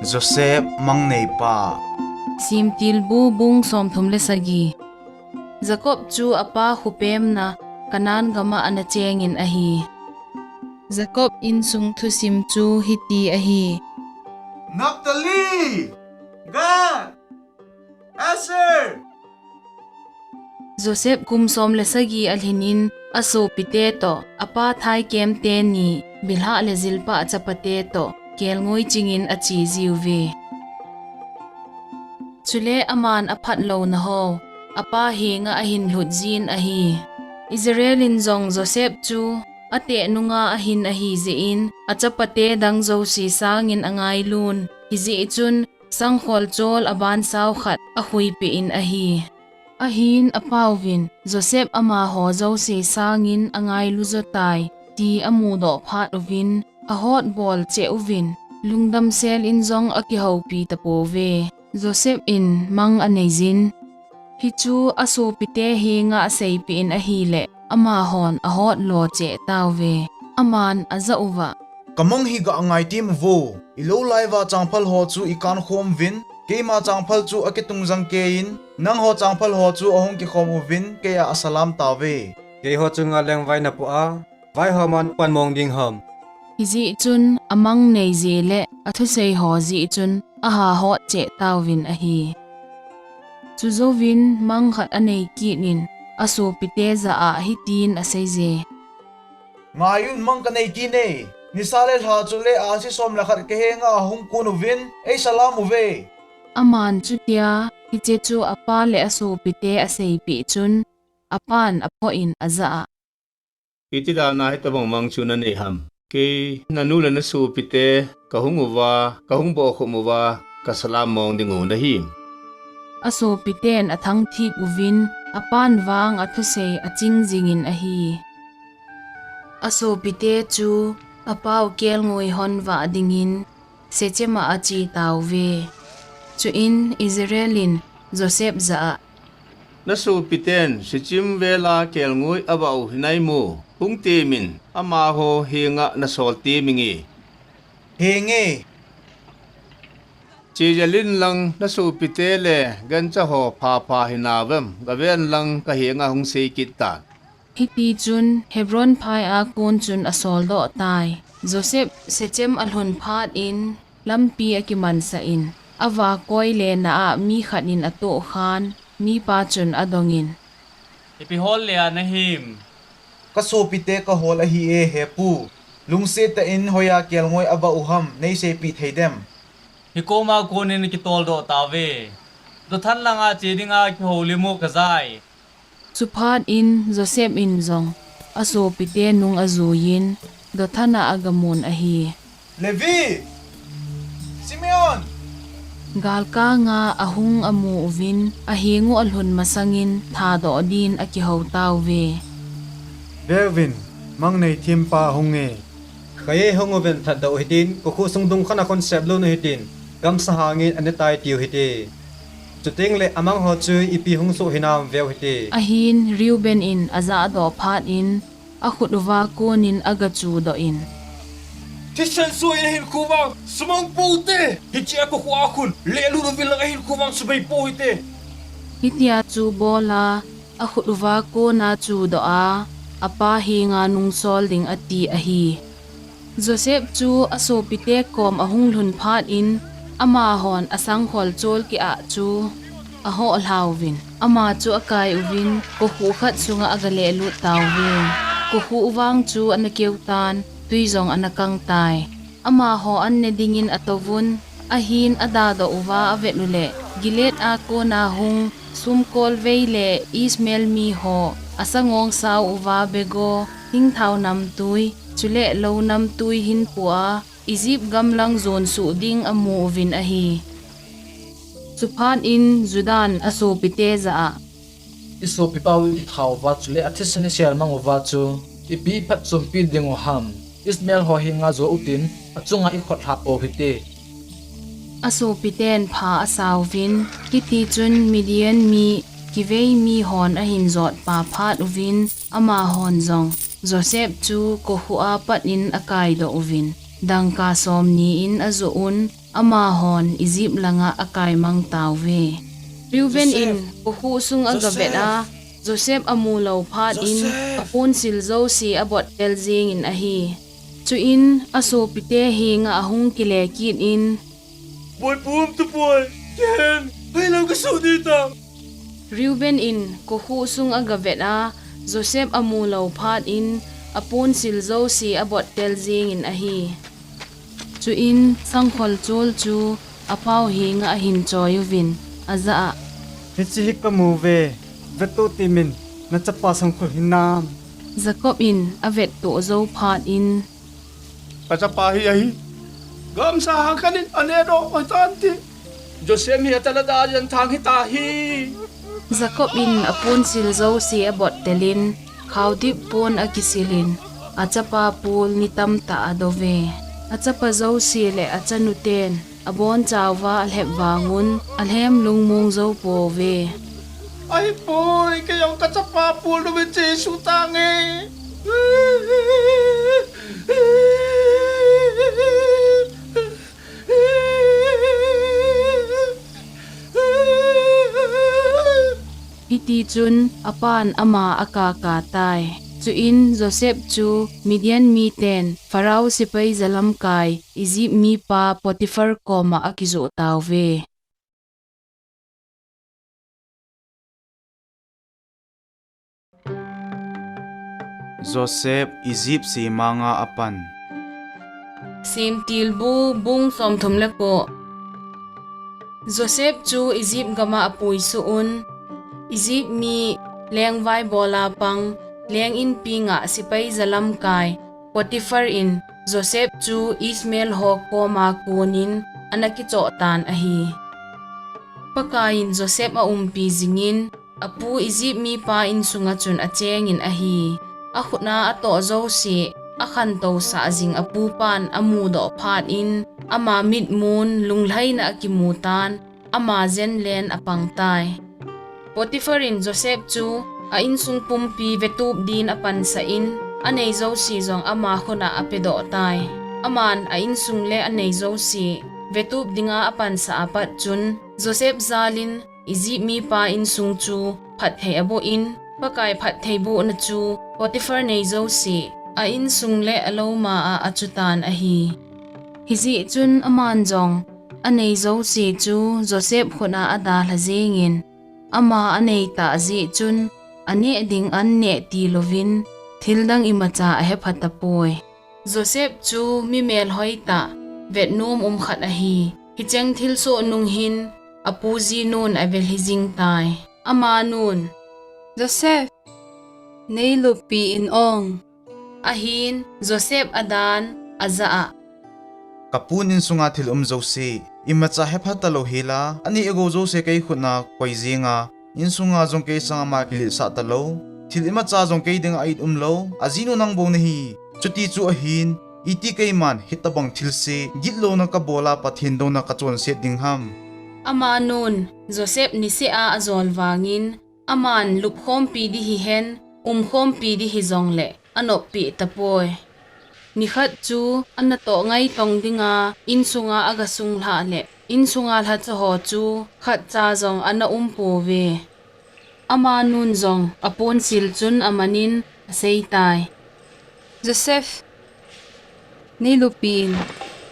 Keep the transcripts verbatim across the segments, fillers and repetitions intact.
Joseph Mangneipa. Simtilbu bung somthum le sagi. Jacob chu apa khupemna Canaan gama ana chengin ahi. Jacob insung thusim chu hiti ahi. Naphtali, Gad, Asher. Joseph kum som le sagi alhinin asopite toh, apa thaikem teni, Bilhah le Zilpah chapate toh, kelngoi chingin ache jiuve. Chule aman aphat louna ho, apa henga ahin lhut jin ahi. Israel in jong Joseph chu ateh nunga ahin ahi jeh in, achapate dang jouse sangin angailun, hijeh chun sangkhol chol aban sao khat akhuipeh in ahi. Ahin apauvin, Joseph amaho jouse sangin angailu jotai, ti amudoh phat uvin, ahot bol cheh uvin, lungdam sel in jong akihoupi tapouve. Joseph in mang aneijin, hichu asopite henga aseipeh in ahileh, amahon ahot lo cheh tauve. Aman ajah uva, Kamang hi gah ngaitem uvo. Ilou laiva changphal ho chu ikankhom uvin, keima changphal chu akitung jangkei in, nangho changphal ho chu ahung kikhom uvin, keiya asalam tauve. Keiho chunga leng vai napoh a, vaiho man pan mong ding ham? Hijeh chun amang neije le athusei ho jeh chun ahahot cheh tauvin ahi. Chujouvin mang khat anei kit in asopite jah a hitin aseije. Ngai un, mang kanei kit e. Nisa le lha chule ahsi som le khat kahenga ahung kun uvin, eisalam uve. Aman chutia hiche chu apa le asopite aseipeh chun, apan aphoh in ajah a, Iti dana hitobang mang chu nanei ham? Kei nanu le nasopite kahung uva, kahung bohkhum uva, kasalam mong dingu nahim? Asopiten athangthip uvin, apan vang athusei aching jingin ahi. Asopite chu apau kelngoi hon vah dingin Shechem a ache tauve. Chuin Israel in Joseph jah a, Nasopiten Shechem vela kelngoi avah u hinaimu, hung temin, amaho henga nasol teminge. Henge. Chejelin lang nasopite le gancha ho phapha hinauvem, gaven lang kahenga hung sei kit tan. Hitichun Hebron phaia kon chun asoldoh tai. Joseph Shechem alhun phat in lampi akimansah in, avakoi lena a mi khat in atohkhan, mipa chun adongin, Ipi hol le a nahim? Kasopite kahol ahi e, hepu. Lungset tah in hoiya kelngoi avah u ham, neiseipeh thei dem? Hikoma konin kitoldoh tauve. Dothan langa che dinga kihoulimu kajai. Chuphat in Joseph in jong asopite nung ajuiyin, Dothan a agamun ahi. Levi! Simeon! Galkanga ahung amu uvin, ahengu alhun masangin thadoh din akihou tauve. Veuvin, mang neithempa ahunge. Khaye hung uvin thatdoh u hitin, kokhuh sung dungkhana khun seplun u hitin, gamsa hangin anetai tiu hite. Chutengle amangho chu ipi hung soh hinam veu hite. Ahin Reuben in ajahdoh phat in, akhut uva konin agachudoh in, Thisan soh in ahinkho vang sumang pou hite, hichea kokhuh a khun lehlut uvin lang ahinkho vang subei pou hite. Hitia chu bola, akhut uva kona chudoh a, apa henga nungsol ding ati ahi. Joseph chu asopite kom ahung lhun phat in, amahon asangkhol chol keh a chu ahoh lhauvin, ama chu akai uvin, kokhuh khat sunga agalehlut tauve. Kokhuh vang chu ana keutan, twi jong ana kangtai. Amaho an ne dingin atouvun, ahin adadoh uva avet uleh, Gilead a kona hung, sumkolvei le Ishmael miho, asangong sao uva bego, hingthao namtwi, chule lou namtwi hinpua, Egypt gamlang jonsuh ding amu uvin ahi. Chuphat in Judah in asopite jah a, Isopipau ithauva chule athisan isel mang uva chu, ipi iphatchompi dingu ham? Ishmael ho henga jou utin, achunga ikhotlhah pou hite. Asopiten pha asauvin, hitichun Midian mi, kivei mihon ahin jotpa phat uvin, amahon jong Joseph chu kokhuh a pat in akaidoh uvin, dangka somni in ajoh un, amahon Egypt langa akaimang tauve. Reuben in kokhuh sung agavet a, Joseph amu lou phat in, aponsil jouse abottel jengin ahi. Chuin asopite henga ahung kile kit in, Boipu, umtapoi, kihen, hoilou kasuh ding tam? Reuben in kokhuh sung agavet a, Joseph amu lou phat in, aponsil jouse abottel jengin ahi. Chuin sangkhol chol chu apau henga ahin choi uvin, ajah a, Hiche hi kamu uve, vettoh temin, nachapa sangkhol hinam? Jacob in avettoh jou phat in, Kachapa hi ahi. Gamsa hangkhat in anehdoh hitan ti. Joseph hi achalada jan thang hitahi. Jacob in aponsil jouse abottel in, khaodip pon akisil in, achapa pol ni tamtah adouve. Achapa jouse le achanu ten abonchauva alhep vangun alhem lungmong jou pouve. Ahipoi, kei jong kachapa pol douvin chesuh tange. Hitichun apan ama akaka tai. Chuin Joseph chu Midian miten Pharaoh sepai jalamkai Egypt mipa Potiphar koma akijoh tauve. Joseph Egypt semanga apan. Semtilbu bung somthum le ko. Joseph chu Egypt gama apuisuh un, Egypt mi lengvai bola pang, leng inpi nga sepai jalamkai Potiphar in Joseph chu Ishmael ho koma konin ana kichoh tan ahi. Pakaiyin Joseph aumpi jingin, apu Egypt mipa insunga chun achengin ahi. Akhutna atoh jouse, akhantousah jing apupan amudoh phat in, ama mitmun lunglhaina akimu tan, ama jenlen apang tai. Potiphar in Joseph chu a insung pumpi vetup din apansah in, anei jouse jong ama khutna apedoh tai. Aman a insung le anei jouse vetup dinga apansah apat chun, Joseph jalin Egypt mipa insung chu phatthei aboh in, Pakai phattheibohna chu Potiphar nei jouse, a insung le alou ma a achutan ahi. Hijeh chun aman jong anei jouse chu Joseph khutna adalha jengin, ama aneitah jeh chun aneh ding an neh tilouvin, thildang imacha ahepha tapoi. Joseph chu mi melhoi tah, vetnom um khat ahi. Hicheng thilsoh nung hin apu jinun avelhi jing tai. Amanun, Joseph, neiluppi in ong. Ahin Joseph adan ajah a, Kapun insunga thil um jouse, imacha hepha talou hela, aneh agou jouse kei khutna koi jenga, insunga jong kei sanga ama kiletsah talou, thil imacha jong kei dinga ait umlou, ajinu nang bou nahi. Chuti chu ahin, iti keiman hitobang thilse gitlouna kabola Pathen douna kachonset ding ham? Amanun Joseph niseh a ajol vangin, aman lupkhompi di hihen, umkhompi di hijongle anoppeh tapoi. Nikhat chu anatoh ngaitong dinga insunga agasunglhah le, insunga lhacha ho chu khatcha jong ana umpouve. Amanun jong aponsil chun amanin aseitai, Joseph, neiluppi in.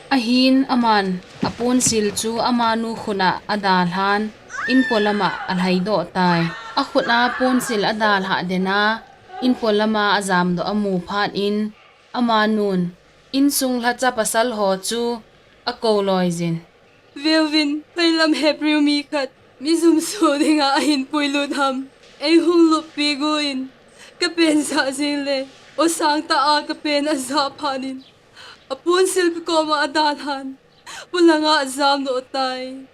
Ahin aman aponsil chu amanu khutna adalhan, inpo lama alhaidoh tai. Akhutna ponsil adalhah dena, inpo lama ajamdoh amu phat in, amanun insung lhacha pasal ho chu akouloijin, Veuvin, hoilam Hebrew mi khat, mijum soh dinga ahinpuilut ham? Eihung luppi guin, kapen jah jengle, o sangtah a kapen ajah phat in, aponsil kakoma adalhan, polanga ajamdoh tai.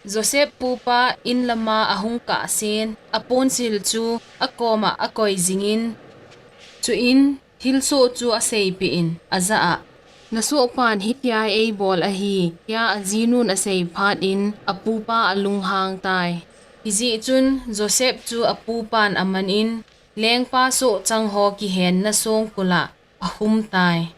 Joseph pupa in lama ahung kahsen, aponsil chu akoma akoi jingin, chuin thilsoh chu aseipeh in, ajah a, Nasohpan hitia eibol ahi, tia ajinun asei phat in, apupa alunghang tai. Hijeh chun Joseph chu apupan amanin, lengpa sohchang ho kihenna songkul a akhum tai.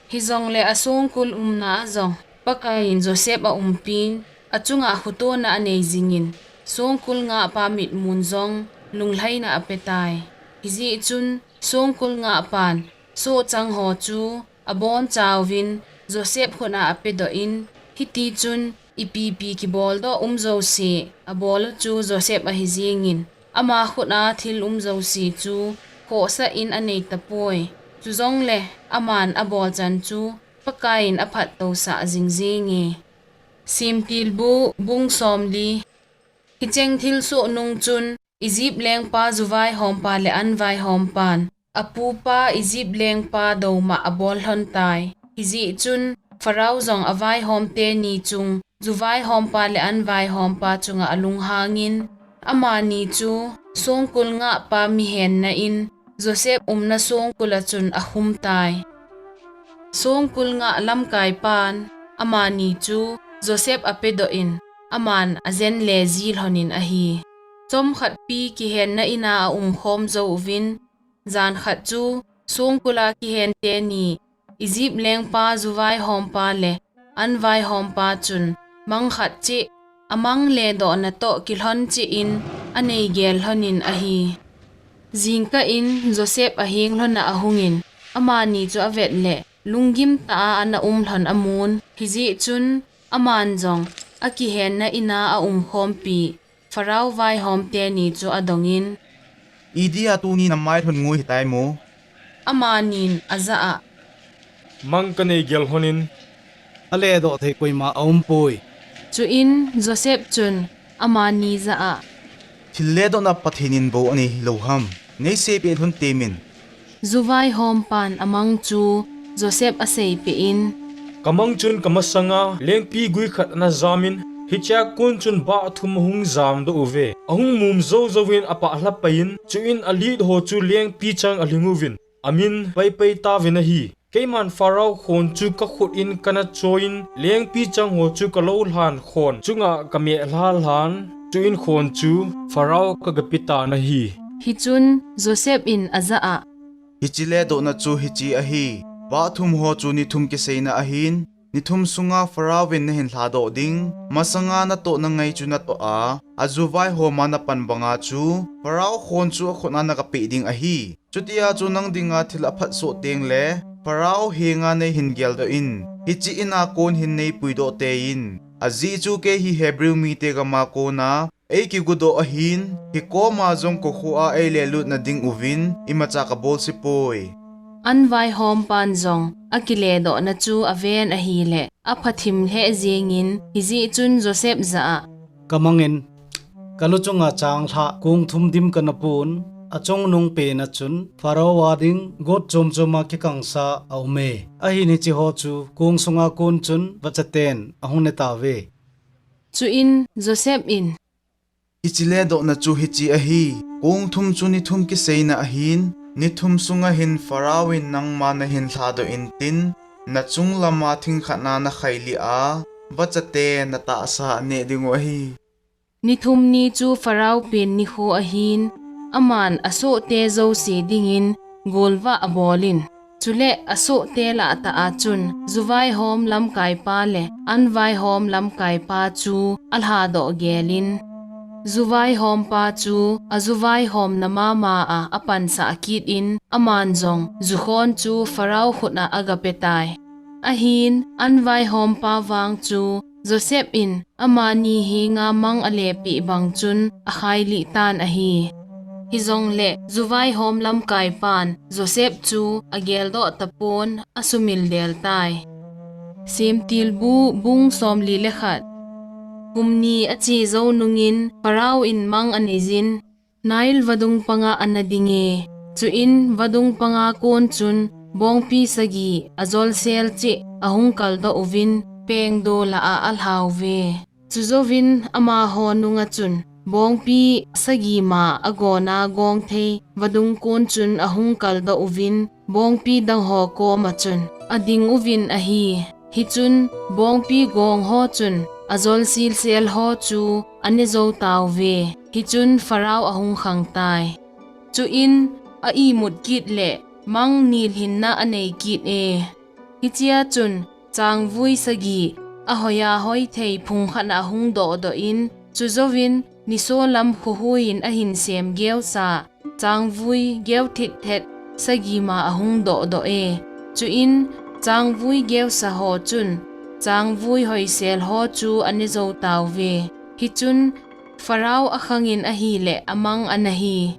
Hijongle asongkul umna a jong Pakaiyin Joseph aumpin, achunga khotona anei jingin, songkul ngahpa mitmun jong lunglhaina apetai. Hijeh chun songkul ngahpan sohchang ho chu abonchauvin Joseph khut a apedoh in, hitichun ipipi kiboldoh um jouse abol u chu Joseph ahi jengin, ama khut a thil um jouse chu khohsah in anei tapoi. Chujongle aman abolchan chu Pakaiyin aphattousah jing jenge. Semtilbu bung somli. Hicheng thilsoh nung chun Egypt lengpa juvaihompa le anvaihompan apupa Egypt lengpa douma abol lhon tai. Hijeh chun Pharaoh jong avaihom teni chung juvaihompa le anvaihompa chunga alunghangin, amani chu songkul ngahpa mihenna in Joseph umna songkul a chun akhum tai. Songkul ngah lamkaipan amani chu Joseph apedoh in, aman ajenle ji lhonin ahi. Chomkhat pi kihenna ina aumkhom jouvin, jan khat chu songkul a kihen teni Egypt lengpa juvaihompa le anvaihompa chun mang khat cheh, amang ledohna toh kilhon cheh in anei gel lhonin ahi. Jingkah in Joseph aheng lhona ahungin, amani chu avetle lunggim tah a ana um lhon amun. Hijeh chun aman jong akihenna ina aumkhompi Pharaoh vaihom teni chu adongin, Idia tuni namai lhon ngui hitai mo? Amanin ajah a, Mang kanei gel lhonin, aledoh thei koima aumpoi. Chuin Joseph chun amani jah a, Thil ledohna Pathen in bou anei hilou ham? Neiseipeh lhon temin. Juvaihompan amang chu Joseph aseipeh in, Kamang chun kamasanga lengpi gui khat ana jamin, hichea kon chun bah thum ahung jamdoh uve. Ahung mum jou jouvin apah lhapaiyin, chuin alit ho chu lengpi chang alhing uvin, amin Paipai tauvin ahi. Keiman Pharaoh khon chu kakhut in kana choiyin, lengpi chang ho chu kalou lhan khon chunga kameh lhalhan, chuin khon chu Pharaoh kagape tan ahi. Hichun Joseph in ajah a, Hiche ledohna chu hiche ahi. Bah thum ho chu ni thum kiseina ahin, ni thum sunga Pharaoh in nahin lhadoh ding. Masanga natohna ngai chu natoh a, ajuvaihoma napan banga chu Pharaoh khon chu akhut a nagapeh ding ahi. Chutia chu nang dinga thil aphatsoh tengle Pharaoh henga neihin geldoh in, hiche ina kon hin neipuidoh teiyin. Ajeh chu kei hi Hebrew mite gama kona eikigudoh ahin, hikoma jong kokho a eilelutna ding uvin imacha kabolsepoi. Anvaihompan jong akiledohna chu aven ahile, aphathim lheh jengin, hijeh chun Joseph jah a, Kamangin, kalu chunga changlhah kong thum dim kanapon, achungnung pena chun Pharaoh a ding got chom choma kikangsa aume. Ahin hicheho chu kong sunga kon chun vachaten ahung netauve. Chuin Joseph in, Hiche ledohna chu hiche ahi. Kong thum chu ni thum kiseina ahin, ni thum sunga hin Pharaoh in nangma nahin lhadoh intin, nachung lama thing khatna nakhailih a, vachate natahsa neh dingu ahi. Ni thum ni chu Pharaoh pen nikho ahin, aman asohte jouse dingin golvah abolin, chule asohte lahtah a chun juvaihom lamkaipa le anvaihom lamkaipa chu alhadoh gelin, juvaihompa chu ajuvaihomna mama a apansah kit in, aman jong jukhon chu Pharaoh khut a agapetai. Ahin anvaihompa vang chu Joseph in amani henga mang alepeh bang chun akhailih tan ahi. Hijongle juvaihom lamkaipan Joseph chu ageldoh tapon, asumil del tai. Semtilbu bung somli le khat. Kum ni ache jou nungin Pharaoh in mang aneijin, Nile vadung panga ana dinge. Chuin vadung panga kon chun bongpi sagi ajolsel cheh ahung kaldoh uvin, pengdo lah a alhauve. Chujouvin amaho nunga chun bongpi sagi ma agona gong thei vadung kon chun ahung kaldoh uvin, bongpi dangho koma chun ading uvin ahi. Hichun bongpi gongho chun ajolsilselho chu anejou tauve. Hichun Pharaoh ahung khangtai. Chuin a-imut kit le mang nilhinna anei kit e. Hichea chun changvui sagi ahoiya hoithei phung khatna ahung dohdoh in, chujouvin nisolam khohuiyin ahin sem geusa changvui geuthit thet sagi ma ahung dohdoh e. Chuin changvui geusa ho chun changvui hoisel ho chu anejou tauve. Hichun Pharaoh akhangin ahileh amang anahi.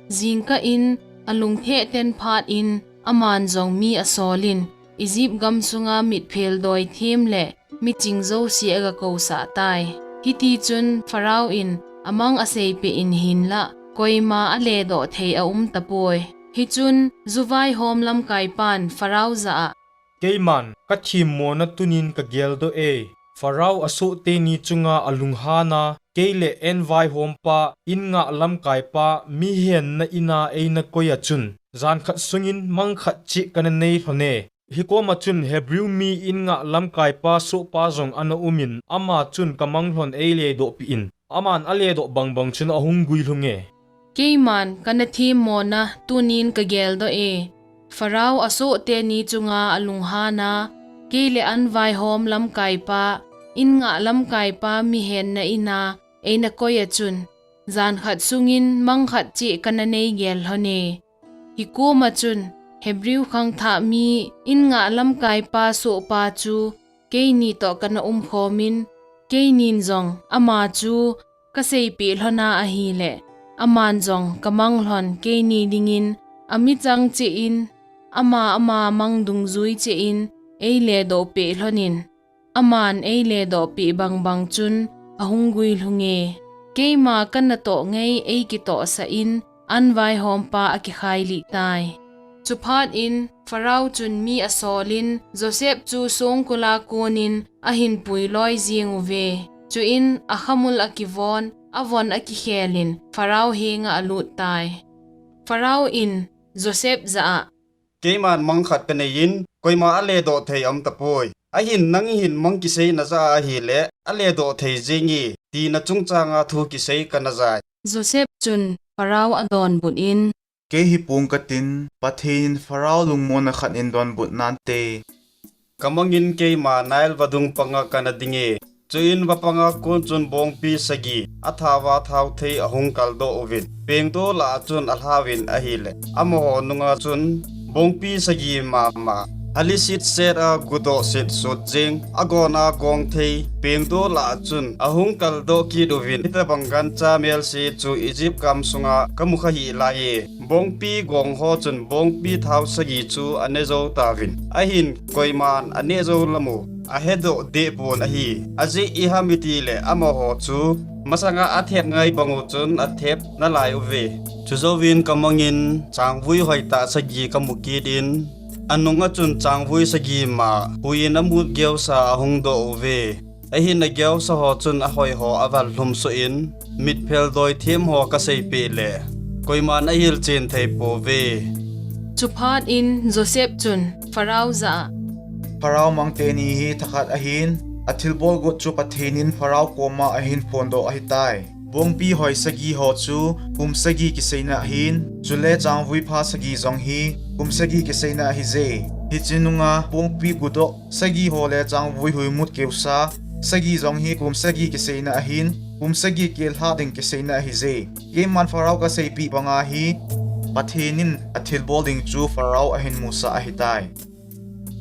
Jingkah in alungtheh ten phat in aman jong mi asolin, Egypt gamsunga mitphel doithem le miching jouse agakousah tai. Hitichun Pharaoh in amang aseipeh in hinlah, koima aledoh thei aum tapoi. Hichun juvaihom lamkaipan Pharaoh jah a, Keiman kathemmona tunin kageldoh e. Pharaoh asoh teni chunga alunghan a, kei le an vaihompa, in ngah lamkaipa, mihenna ina eina koi a chun, jan khat sungin mang khat cheh kana nei lhon e. Hikoma chun Hebrew mi in ngah lamkaipa sohpa jong ana umin, ama chun kamang lhon eiledohpeh in, aman aledoh bangbang chun ahung guilhung e. Keiman kana themmona tunin kageldoh e. Pharaoh asoh teni chunga alunghan a, kei le an vaihom lamkaipa, in ngah lamkaipa mihenna ina eina koi a chun, jan khat sungin mang khat cheh kana nei gel lhon e. Hikoma chun Hebrew khangthah mi in ngah lamkaipa sohpa chu keini toh kana umkhomin, keinin jong ama chu kaseipeh lhona ahileh, aman jong kamang lhon keini dingin amichang cheh in, ama ama mang dungjui cheh in eiledohpeh lhonin, aman eiledohpeh bangbang chun ahung guilhung e. Keima kanatoh ngei eikitohsah in, an vaihompa akikhailih tai. Chuphat in Pharaoh chun mi asolin Joseph chu songkula konin ahin puiloi jeng uve. Chuin akhamul akivon, avon akikhelin Pharaoh henga alut tai. Pharaoh in Joseph jah a, Keiman mang khat kaneiyin, koima aledoh thei aum tapoi. Ahin nang hin mang kisei najah a ahileh, aledoh thei jenge, tina chungchanga thu kisei kana jai. Joseph chun Pharaoh adonbut in, Kei hi pong katin, Pathen in Pharaoh lungmonna khat in donbut nante. Kamangin keima Nile vadung panga kana dinge. Chuin vapanga kon chun bongpi sagi, athaova thao thei ahung kaldoh uvin, pengdo lah a chun alhauvin ahileh, amaho nunga chun bongpi sagi mama, halisit set a gudoh sit sut jeng, agona gong thei, pengdo lah a chun ahung kaldoh kit uvin, hitobang gancha melse chu Egypt gamsunga kamu kha hih laiye. Bongpi gong ho chun bongpi thao sagi chu anejou tauvin. Ahin koiman aneh jou lamu ahedoh dehpon ahi. Ajeh iham itileh amaho chu masanga athep ngai bang u chun athep nalai uve. Chujouvin kamangin changvui hoitah sagi kamu kit in, anunga chun changvui sagi ma huiyin amut geusa ahung doh uve. Ahin ageosa ho chun ahoiho avallhum soh in, mitphel doithem ho kaseipeh leh, koiman ahilchen thei pouve. Chuphat in Joseph chun Pharaoh jah a, Pharaoh mang teni hi thakhat ahin, athilbol got chu Pathen in Pharaoh koma ahin phondoh ahitai. Bongpi hoi sagi ho chu kum sagi kiseina ahin, chule changvui pha sagi jong hi kum sagi kiseina ahije. Hiche nunga bongpi gudoh sagi ho le changvui huimut keusa sagi jong hi kum sagi kiseina ahin, kum sagi kelhah ding kiseina ahije. Keiman Pharaoh kaseipeh banga hi Pathen in athilbol ding chu Pharaoh ahin musah ahitai.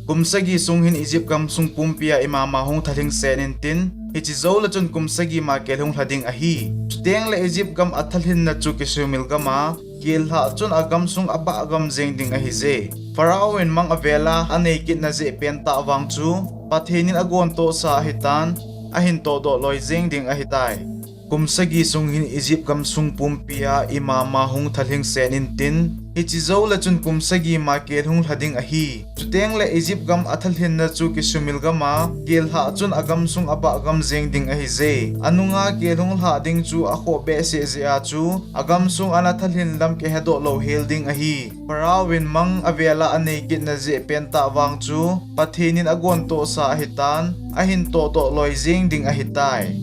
Kum sagi sung hin Egypt gamsung pumpia imama hung thalhing sen intin, hiche joule chun kum sagi ma kel hung lha ding ahi. Chutengle Egypt gam athalhinna chu kisumil gama kelhah chun agamsung abah gam jeng ding ahije. Pharaoh in mang avela anei kitna jeh pentah vang chu Pathen in agontohsa ahitan, ahin tohdoh loi jeng ding ahitai. Kum sagi sung hin Egypt gamsung pumpia imama hung thalhing sen intin, hiche joule chun kum sagi ma kel hung lha ding ahi. Chutengle Egypt gam athalhinna chu kisumil gama kelhah chun agamsung abah gam jeng ding ahije. Anunga kel hung lhah ding chu akhoh behseh jeh a chu agamsung ana thalhin lam kihedoh louhel ding ahi. Pharaoh in mang avela anei kitna jeh pentah vang chu Pathen in agontohsa ahitan, ahin tohdoh loi jeng ding ahitai.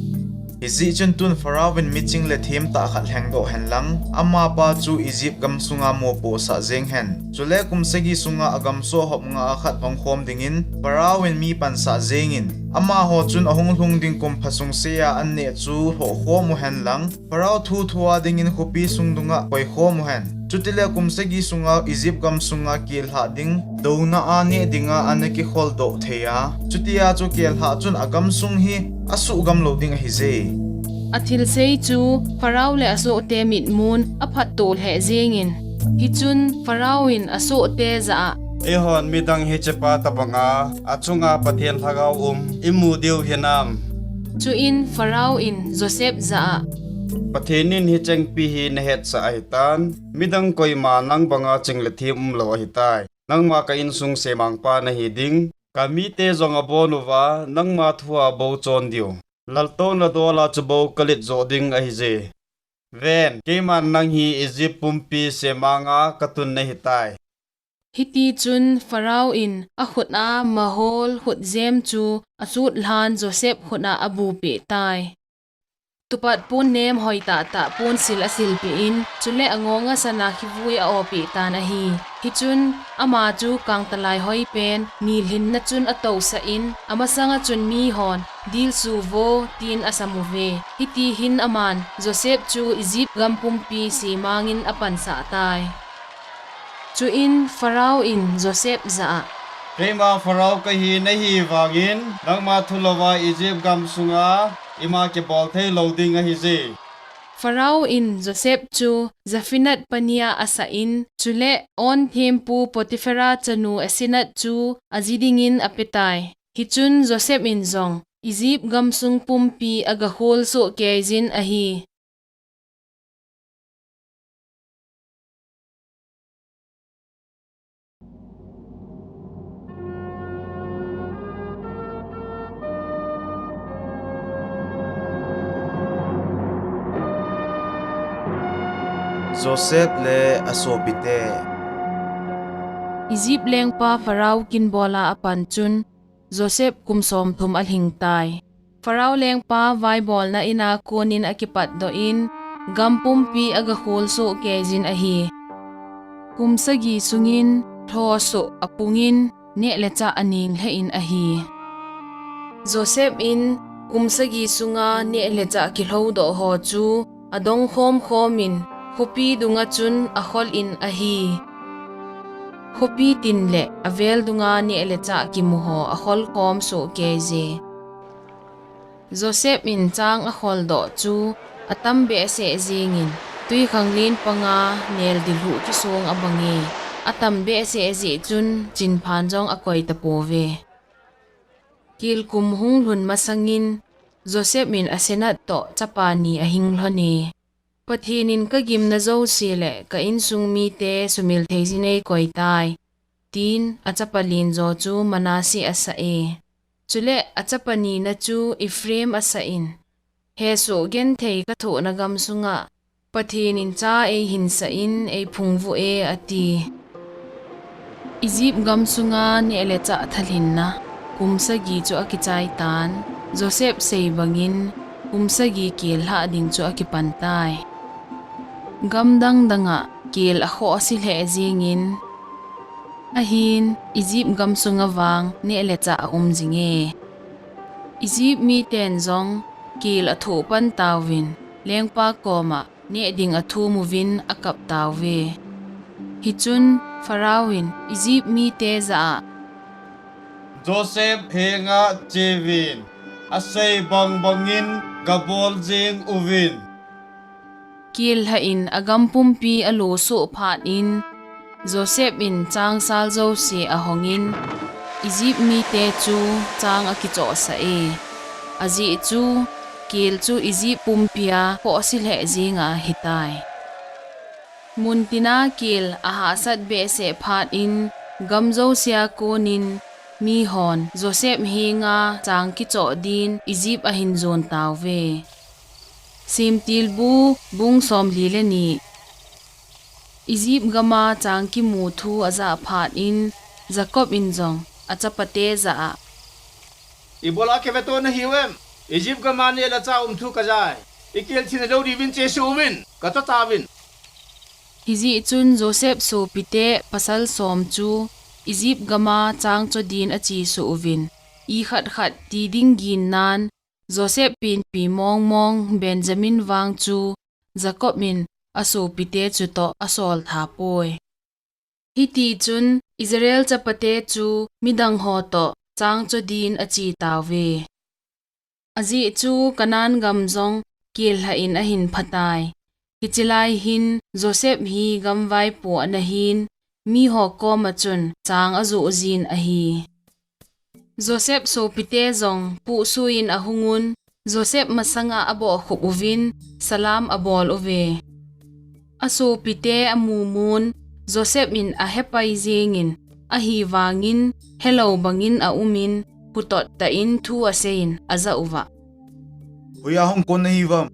Hijeh chun tun Pharaoh in miching le themtah khat lhengdoh henlang, amapa chu Egypt gamsunga mopohsah jeng hen. Chule kum sagi sunga agamsoh hop nga a khat hongkhom dingin Pharaoh in mi pansah jengin, amaho chun ahung lhung ding kum phasung sea an neh chu lhohkhom u henlang, Pharaoh thu thua dingin khopi sung dunga koikhom u hen. Chutile kum sagi sunga Egypt gamsunga kel lhah ding, douna a neh dinga ana kikholdoh thei a, chutia chu kel lhah chun agamsung hi asuhgam lou ding ahije. Athilsei chu Pharaoh le asohte mitmun aphattoh lheh jengin, hichun Pharaoh in asohte jah a, Eihon midang hichepa tobanga achunga Pathen lhagao um imu diu hinam? Chuin Pharaoh in Joseph jah a, Pathen in hichengpi hi nahetsah ahitan, midang koima nang banga ching le them umlou ahitai. Nangma ka insung semangpa nahi ding, kamite jong abon uva nangma thua bou chon diu, laltouna dola chu bou kalet joh ding ahije. Ven, keiman nang hi Egypt pumpi semanga katun nahitai. Hitichun Pharaoh in akhut a mahol khutjem chu achut lhan Joseph khut a abupeh tai. Tupat pon nem hoitahtah ponsil asilpeh in, chule angonga sana khivui a-opeh tan ahi. Hichun ama chu kangtalai hoipen nilhinna chun atousah in, amasanga chun mihon, Dilsu vo, tin asam uve. Hiti hin aman Joseph chu Egypt gam pumpi semangin apansah tai. Chuin Pharaoh in Joseph jah a, Keima Pharaoh kahi nahi vangin nangma thulouva Egypt gamsunga ima kibol theilou ding ahije. Pharaoh in Joseph chu Zaphenath pania asah in, chule On thempu Potipherah chanu Asenath chu aji dingin apetai. Hichun Joseph in jong Egypt gamsung pumpi agakholsoh keijin ahi. Joseph le asopite. Egypt lengpa Pharaoh kinbola apan chun Joseph kum somthum alhingtai. Pharaoh lengpa vaibolna ina konin akipatdoh in, gam pumpi agakholsoh keijin ahi. Kum sagi sungin lhosoh apungin, neh le chah aning lheh in ahi. Joseph in kum sagi sunga neh le chah kilhoudoh ho chu adongkhom khomin, khopi dunga chun akhol in ahi. Khopi tin le avel dunga neh le chah kimuho akholkhom soh keije. Joseph in chang akholdoh chu atam behseh jengin, twikhanglen panga neldilhuh kisong abange. Atam behseh jeh chun chinphan jong akoi tapouve. Kel kum hunglhun masangin Joseph in Asenath toh chapa ni ahing lhone. Pathen in kagimna jouse le ka insung mite sumil theijin eikoitai, tin achapa lenjo chu Manasseh asah e. Chule achapa nina chu Ephraim asah in, hesoh genthei kathohna gamsunga Pathen in cha eihinsah in eiphungvuh e, ati. Egypt gamsunga neh le chah thalhinna kum sagi chu akichaitan, Joseph sei bangin kum sagi kel lhah ding chu akipantai. Gamdang danga kel akhohse lheh jengin, ahin Egypt gamsunga vang neh le chah aum jinge. Egypt miten jong kel athoh pan tauvin, lengpa koma neh ding athum uvin akap tauve. Hichun Pharaoh in Egypt mite jah a, Joseph henga cheuvin, asei bangbangin gabol jeng uvin. Kel lhah in agam pumpi alosoh phat in, Joseph in changsal jouse ahongin, Egypt mite chu chang akichohsah e. Ajeh chu, kel chu Egypt pumpia khohse lheh jenga ahitai. Muntina kel ahahsat behseh phat in, gam jousea konin mihon Joseph henga chang kichoh din Egypt ahin jon tauve. Semtilbu bung somli le ni. Egypt gama chang kimu thu ajah phat in, Jacob in jong achapate jah a, Ibola kiveto nahiu em? Egypt gam a neh le chah um thu kajai. Ikel thina lou diuvin chesuh uvin, katoh tauvin. Hijeh chun Joseph sopite pasal som chu Egypt gam a chang cho din achesuh uvin, ikhat khat ti ding gin nan, Joseph penpi mong mong Benjamin vang chu Jacob in asopite chutoh asol tha poi. Hiti chun Israel chapate chu midang ho toh chang cho din ache tauve. Ajeh chu Canaan gam jong kihlah in ahin phatai. Hiche lai hin Joseph hi gam vaipo ana hin, miho koma chun chang ajoh jin ahi. Joseph sopite jong puhsui in ahung un, Joseph masanga abohkhup uvin, salam abol uve. Asopite amumun, Joseph in ahepai jengin, ahivangin helou bangin aumin, phutot tah in thu aseiyin ajah uva, Hoiya hung kon nahiuvem?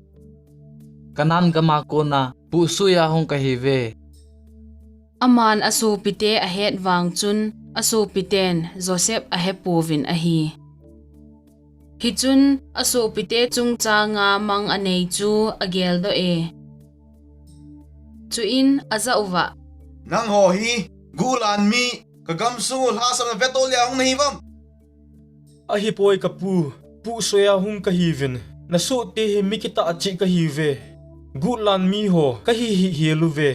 Canaan gam a kona puhsui a hung kahiuve. Aman asopite ahet vang chun, asopiten Joseph ahepouvin ahi. Hichun asopite chungchanga mang anei chu ageldoh e. Chuin ajah uva, Nangho hi guhlan mi, kagamsung u lhasam na vetol dia hung nahiuvem? Ahipoi kapu, puhsui a hung kahiuvin, nasohte hi mi kitah cheh kahiuve. Guhlan miho kahi hihhel uve.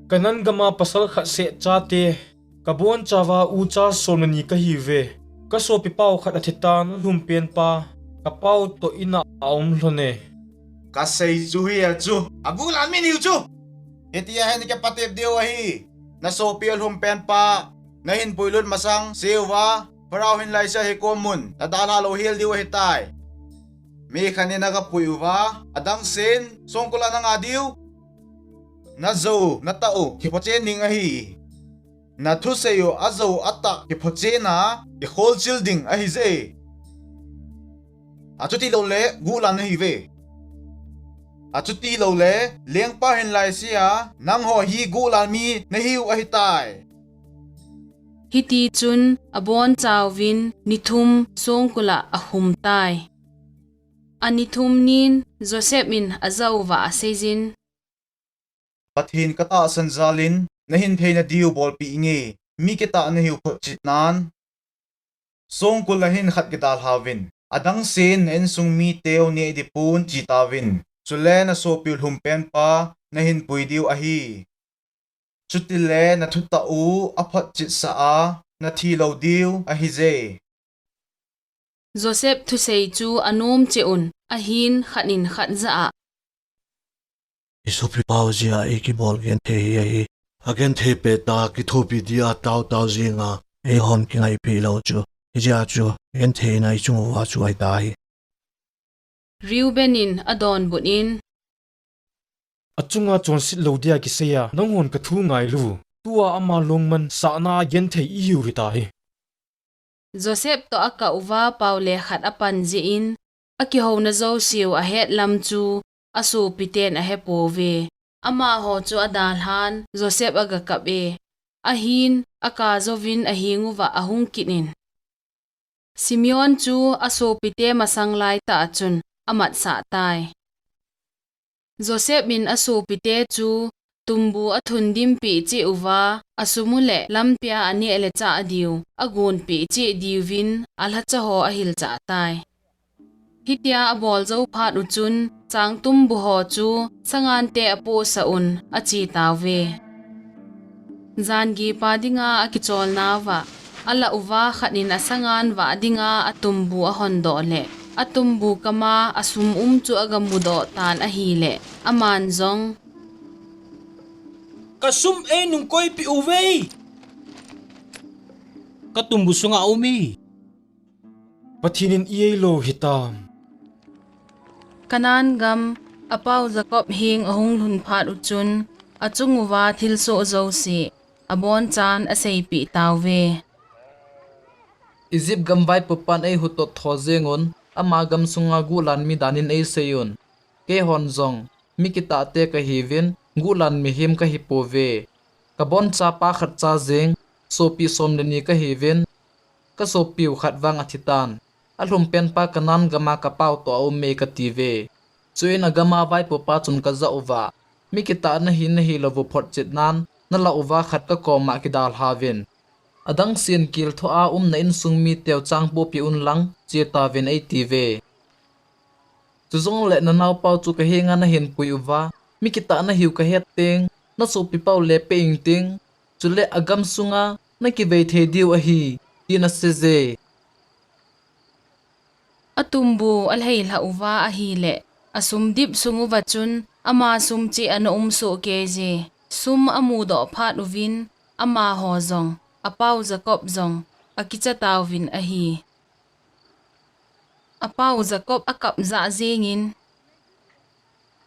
Canaan gam a pasal khat seh chate, kabonchauva ucha som le ni kahiuve. Kasopipa u khat athitan alhumpenpa, kapa u toh in a aum lhon e. Kasei chu hia chu, aguhlan mi nahiu chu. Hitia hin nakipatep diu ahi. Nasopi alhumpenpa nahin puilut masang seuva, Pharaoh hinlaisea hikhomun nadalha louhel diu ahitai. Mi khat in nagapui uva, adangsen songkul a nanga diu. Najou natah u kiphochen ding ahi. Nathusei u ajou atah kiphochen a kikholchil ding ahije. Achuti loule guhlan nahiuve. Achuti loule lengpa hinlaisea nangho hi guhlan mi nahiu ahitai. Hitichun abonchauvin ni thum songkul a akhum tai. Ani thum nin Joseph in ajah uva aseijin, Pathen katahsan jalin nahin theina diu bolpeh inge, mi kitah nahiu photchetnan. Songkul a hin khat kidalhauvin, adangsen na insung miteu neh dipon chetauvin, chule nasopiu lhumpenpa nahin pui diu ahi. Chutile nathutah u aphotchetsah a nathi lou diu ahije. Joseph thusei chu anom cheh un, ahin khat in khat jah a, Isopipau jeh a ikibol genthei hi ahi. Agenthei pettah a kithopi dia taotao jenga eihon kingaipi lou chu, hijeh a chu genthei na ichung uva chu ahitai. Reuben in adonbut in, Achunga chonset lou dia kiseiya nanghon kathu ngailou. Tua ama lungman sahna a genthei ihiu hitai. Joseph toh akah uva pao le khat apan jeh in, akihouna jouseu ahet lam chu asopiten ahepouve. Amaho chu adalhan Joseph agakap e. Ahin akah jouvin aheng uva ahung kit in, Simeon chu asopite masang laitah a chun amatsah tai. Joseph in asopite chu tumbu athundimpeh cheh uva, asum u le lampia aneh le chah diu agonpeh cheh diuvin alhacha ho ahilchah tai. Hitia abol jou phat u chun, changtumbu ho chu sangante apohsah un achetauve. Jan gepa dinga akicholnauva, alah uva khat in asangan vah dinga atumbu ahondoh le, atumbu kama asum um chu agamudoh tan ahile, aman jong, Kasum einung koipeh uve. Katumbu sunga aum e. Pathen in eilou hitam. Canaan gam, apau Jacob heng ahung lhun phat u chun, achung uva thilsoh jouse abonchan aseipeh tauve. Egypt gam vaipopan eihuhtot tho jengun, ama gamsunga guhlan mi danin eiseiyun. Keihon jong mi kitahte kahiuvin, guhlan mihem kahipouve. Kabonchapa khatcha jeng, sopi som le ni kahiuvin, kasopiu khat vang athitan. alhumpenpa Kanan gama kapau toh aume katiuve. Chuin agama vaipopa chun kajah uva, mi kitah nahi nahilouvu photchetnan, nalah uva khat kakoma kidalhauvin. Adangsen kelthoa um na insung miteu chang pohpeh unlang, chetauvin eitiuve. Chujongle nanaopau chu kahenga nahinpui uva, mi kitah nahiu kahet teng, nasopipau le peh inting, chule agam sunga nakivei thei diu ahi, tin aseiye. Atumbu alheilhah uva ahile, asumdip sung uva chun ama sum cheh ana umsoh keiye. Sum amudoh phat uvin, amaho jong, apau Jacob jong, akichat tauvin ahi. Apau Jacob akap jah jengin,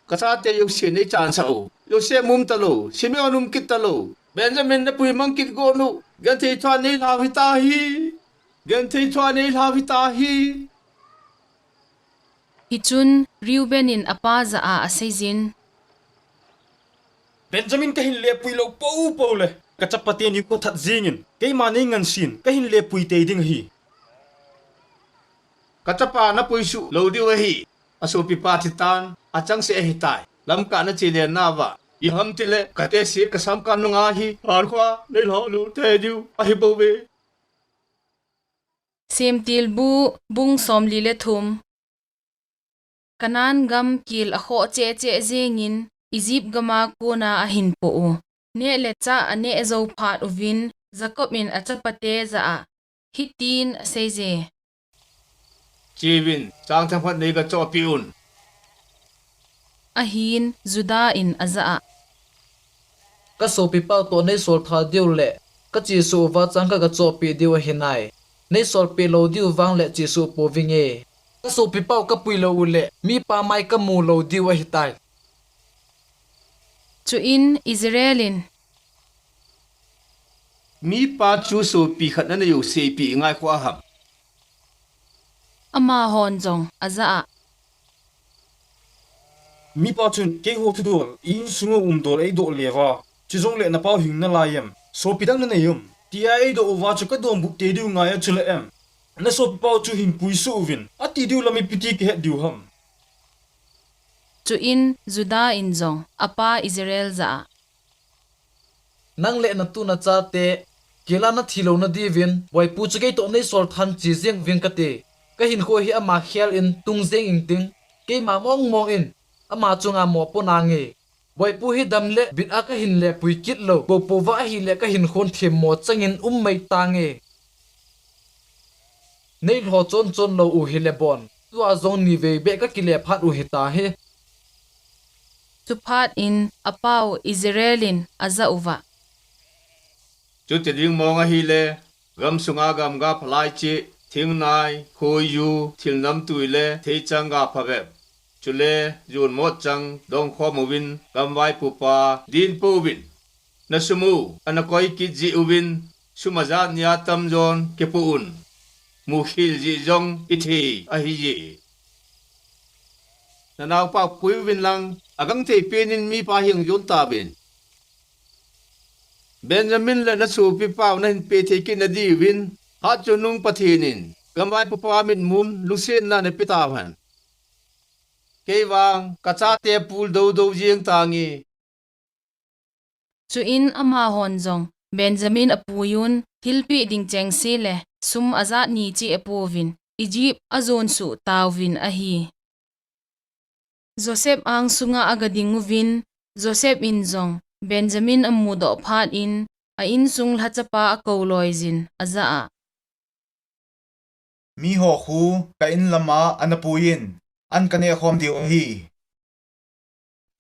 Kachate jouse neichansah u. Joseph um talou, Simeon um kit talou, Benjamin napui mang kit got u. Genthei thua neilhau hitahi. Genthei thua neilhau hitahi. Hichun Reuben in apa jah a aseijin, Benjamin kahin lepui lou poupou le, kachapa teni kathat jengin, keima neingansen, kahin lepui tei ding ahi. Kachapa napui suh lou diu ahi. Asopipa thitan, achangseh ahitai. Lamkah nache le nauva, iham tile, katese kasamkah nunga hi, phatkhoa neilhah lou tei diu ahibouve. Semtilbu bung somli le thum. Kanan gam kel akhoh cheh cheh jengin Egypt gama kona ahinpoh u. Neh le chah aneh jou phat uvin Jacob in achapate jah a hitin aseiye. Cheuvin, chang themkhat neigachohpeh un. Ahin Judah in ajah a, Kasopipau toh neisol tha diu le, kachesuh uva chang kagachohpeh diu ahinai. Neisolpeh lou diu vang le chesuh pouvinge. Kasopipau kapui lou u le, mipa mai kamu lou diu ahitai. Chuin Israel in, Mipa chu sopi khat nanei u seipeh ngaikhoh ham? Amahon jong ajah a, Mipa chun keiho thudol, insunga umdol eidoh le uva, chujongle napau hing nalai em? Sopi dang nanei em? Tia eidoh uva chu kadonbut tei diu ngai a chule em? Nasopipau chu hinpui suh uvin, ati diu lam ipi ti kihet diu ham? Chuin Judah in jong apa Israel jah a, Nang le natu nachate, kila nathi louna diuvin, Boipu chu keitoh neisol than che jeng uving kate. Kahinkho hi ama khel in tung jeng inting, keima mong mong in, ama chunga mopo nange. Boipu hi dam le bit a kahin lepui kit lou, poupouva ahile kahinkhon themmo changin um mai tange. Neilho chon chon lou u hile bon, tua jong nivei beh kakile phat u hitahi. Chuphat in apau Israel in ajah uva, Chuti ding mong ahile, gamsunga gamga phalai cheh, thingnai, khoiju, thil namtui le theichang ga phabep, chule jon motchang dongkhom uvin, gamvaipopa din pouvin. Nasum u ana koi kit jeh uvin, sum ajat nia tamjon kipoh un. Mukhel jeh jong kithei ahije. Nanaopa pui uvin lang, agangthei penin mipa heng jon tauvin. Benjamin le nasopipau nahin peh thei kit nadiuvin, hatchungnung Pathen in, gamvaipopa mitmun lungsetna napeh tauhen. Keivang kachate pul doudou jeng tange. Chuin amahon jong Benjamin apuiyun, thilpeh ding chengse le sum ajat ni cheh apouvin, Egypt ajonsuh tauvin ahi. Joseph angsunga agading uvin, Joseph in jong Benjamin amudoh phat in, a-insung lhachapa akou loiyin, ajah a, Miho khu ka-in lama ana puiyin, an kanehkhom diu ahi.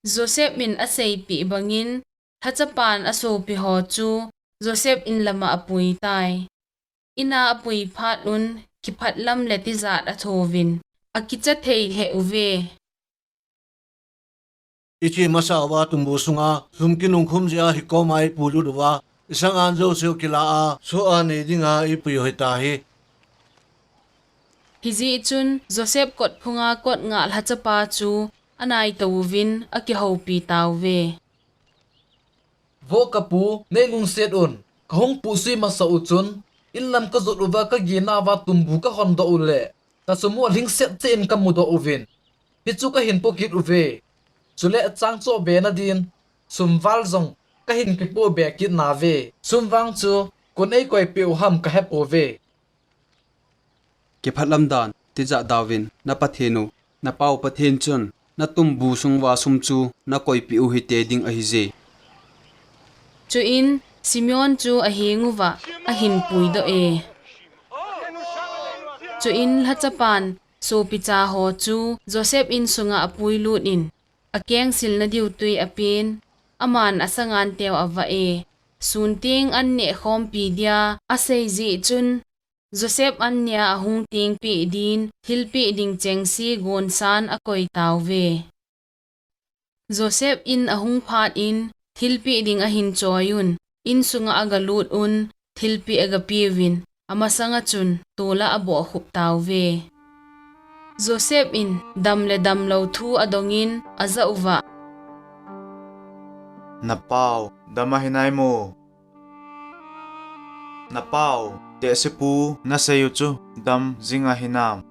Joseph in aseipeh bangin, lhachapan asopiho chu Joseph in lama apuitai. Ina apui phat un, kiphatlam le tijat athouvin, akicha thei lheh uve. Iche masa uva tumbu sunga, sum kinungkhum jeh a hikoma ipuilut uva, isang an jouseu kila a, soh a nei dinga ipui u hitahi. Hijeh chun Joseph kotphunga kot ngah lhachapa chu anaitouvin akihoupi tauve. Vo kapu, neilungset un, kahung puhsui masau chun, inlam kajot uva kaginauva tumbu kahondoh uleh, Kasum u alhingset cheh in kamudoh uvin, hichu kahin po kit uve. Chule chang choh bena din sum val jong kahin kipoh be kit nauve. Sum vang chu koin eikoipeh u ham kahepouve. Kiphatlam dan, tijat dauvin, na Pathen u, na pau Pathen chun natumbu sung uva sum chu nakoipeh u hite ding ahije. Chuin Simeon chu aheng uva ahin puidoh e. Chuin lhachapan sopicha ho chu Joseph insunga apuilut in, akengsilna diu tui apen, aman asanganteu avah e. Sun teng an nehkhompi dia asei jeh chun, Joseph annia ahung tengpeh din thilpeh ding chengse gonsan akoi tauve. Joseph in ahung phat in thilpeh ding ahin choiyun, insunga agalut un, thilpeh agapeuvin, amasanga chun tola abohkhup tauve. Joseph in dam le damlou thu adongin ajah uva, Na pau dam ahinai mo? Na pau tehsepu nasei u chu dam jing ahinam?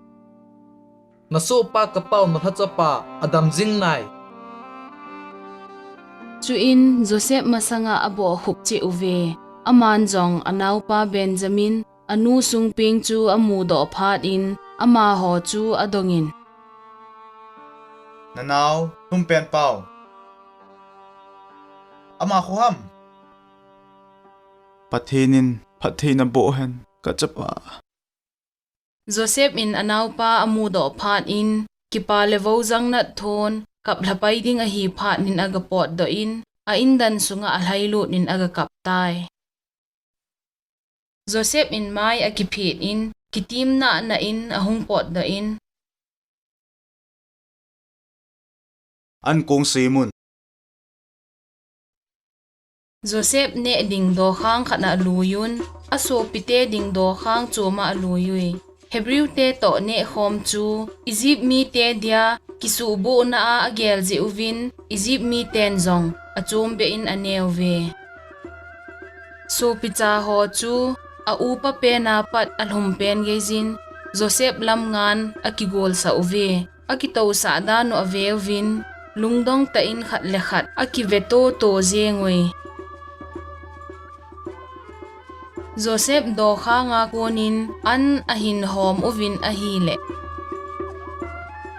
Na sohpa ka pau na lhachapa adam jing nai. Chuin Joseph masanga abohkhup cheh uve. Aman jong anaopa Benjamin, anu sungpeng chu amudoh phat in, amaho chu adongin, Na nao lhumpen pau, ama kho ham? Pathen in phattheina boh hen, ka chapa. Joseph in anaopa amudoh phat in, kipa le vojang nat thon, kaplhapai ding ahi phat in agapotdoh in, a indan sunga alhailut in agakap tai. Joseph in mai akiphet in, kitimna na in ahung potdoh in, An kong semun. Joseph neh ding dokhang khat a aluiyun, asopite ding dokhang chom a aluiyui. Hebrew te toh nehkhom chu Egypt mite dia kisuhbohna a agel jeh uvin, Egypt miten jong achombeh in aneuve. Sopicha ho chu a upa pena pat alhumpen geiyin Joseph lamngan akigolsah uve. Akitousah dan u aveuvin, lungdong tah in khat le khat akive toto jeng ui. Joseph dokhanga konin an ahin hom uvin ahile,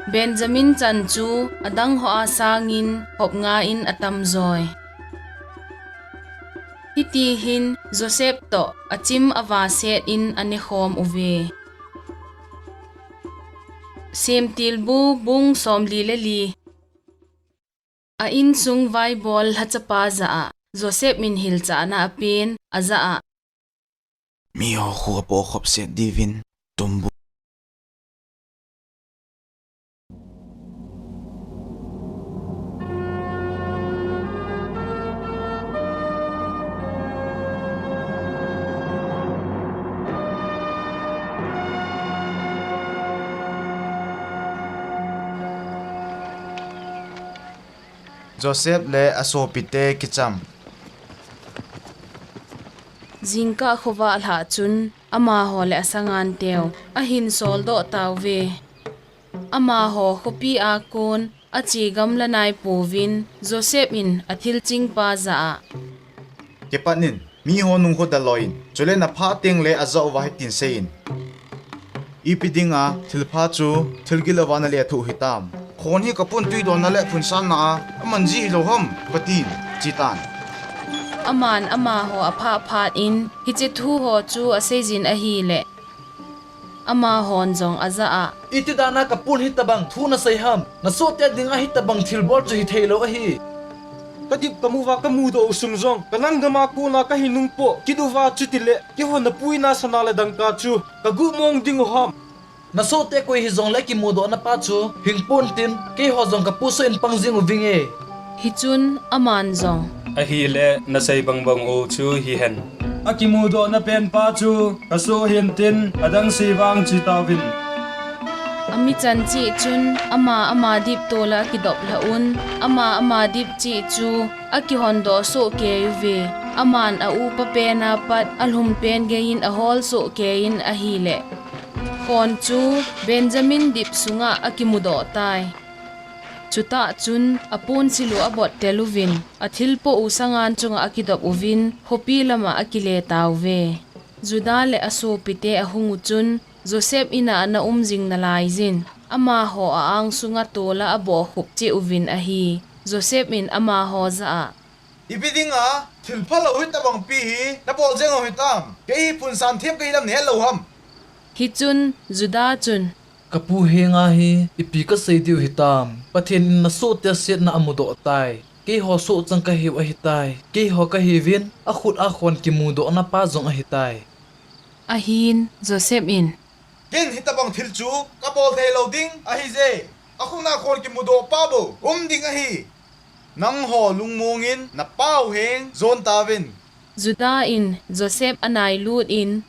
Benjamin chan chu adang hoa sangin hop nga in atam joi. Hiti hin Joseph toh achim avaset in anekhom uve. Semtilbu bung somli le li. A insung vaibol lhachapa jah a Joseph in hilchahna apen, ajah a, Miho khu apohkhop set diuvin tumbu. Joseph le asopite kicham. Jingkah khovah lhah chun amaho le asanganteu ahin soldoh tauve. Amaho khopi a kon ache gamla naipouvin Joseph in athilchingpa jah a, Kipat in, miho nungkho daloi in, chule naphat tengle ajah uva hitin seiyin, Ipi dinga thilpha chu thil gilouva nalethuh hitam? Khon hi kapun twi donna le phunsanna a amanji hilou ham, katin, chetan. Aman amaho aphah phat in hiche thuho chu aseijin ahile, amahon jong ajah a, Iti dana kapun hitobang thu nasei ham? Nasohte dinga hitobang thilbol chu hitheilou ahi. Kadip kamuva kamudoh u sum jong Canaan gama kona kahin nungpoh kit uva, chutile keiho napuina sana le dangka chu kaguh mong dingu ham? Nasohte koi hijongle akimudohna pa chu hingpontin, keiho jong kapusoh in pang jing uvinge. Hichun aman jong, Ahile nasei bangbang u chu hihen, akimudohna penpa chu kasoh hintin, adang sei vang chetauvin. Amichan cheh chun ama ama dip tola akidop lhah un, ama ama dip cheh chu akihondoh sohkei uve. Aman a upa pena pat alhumpen geiyin ahol sohkei in ahile, Khon chu Benjamin dip sungah akimudoh tai. Chutah chun aponsil u abottel uvin, athilpoh u sangan chunga akidop uvin, khopi lama akile tauve. Juda le asopite ahung uchun, Joseph in'a ana um jing nalaiyin, amaho a-ang sunga tola abohkhup cheh uvin ahi. Joseph in amaho jah a, Ipi dinga thil phalou hitabang pi hi nabol jeng u hitam? Kei hi phunsan them kahi dam nahet lou ham? Hichun Juda chun, Kapu henga hi ipi kasei diu hitam? Pathen in nasohte setna amudoh tai. Keiho sohchang kahiu ahitai. Keiho kahiuvin, akhut a khon kimudohna pa jong ahitai. Ahin Joseph in, Ken hitabang thil chu kabol thei lou ding ahije. Akhut a khon kimudoh pa bou um ding ahi. Nangho lungmong in napau heng jon tauvin. Juda in Joseph anailut in,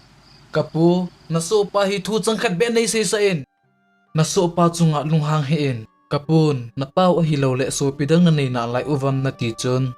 Kapu, nasohpa hi thu changkhat beh neiseisah in. Nasohpa chunga lunghang hih in. Kapun, napau ahilouleh sopi dang nanei nalai uvam nati chun,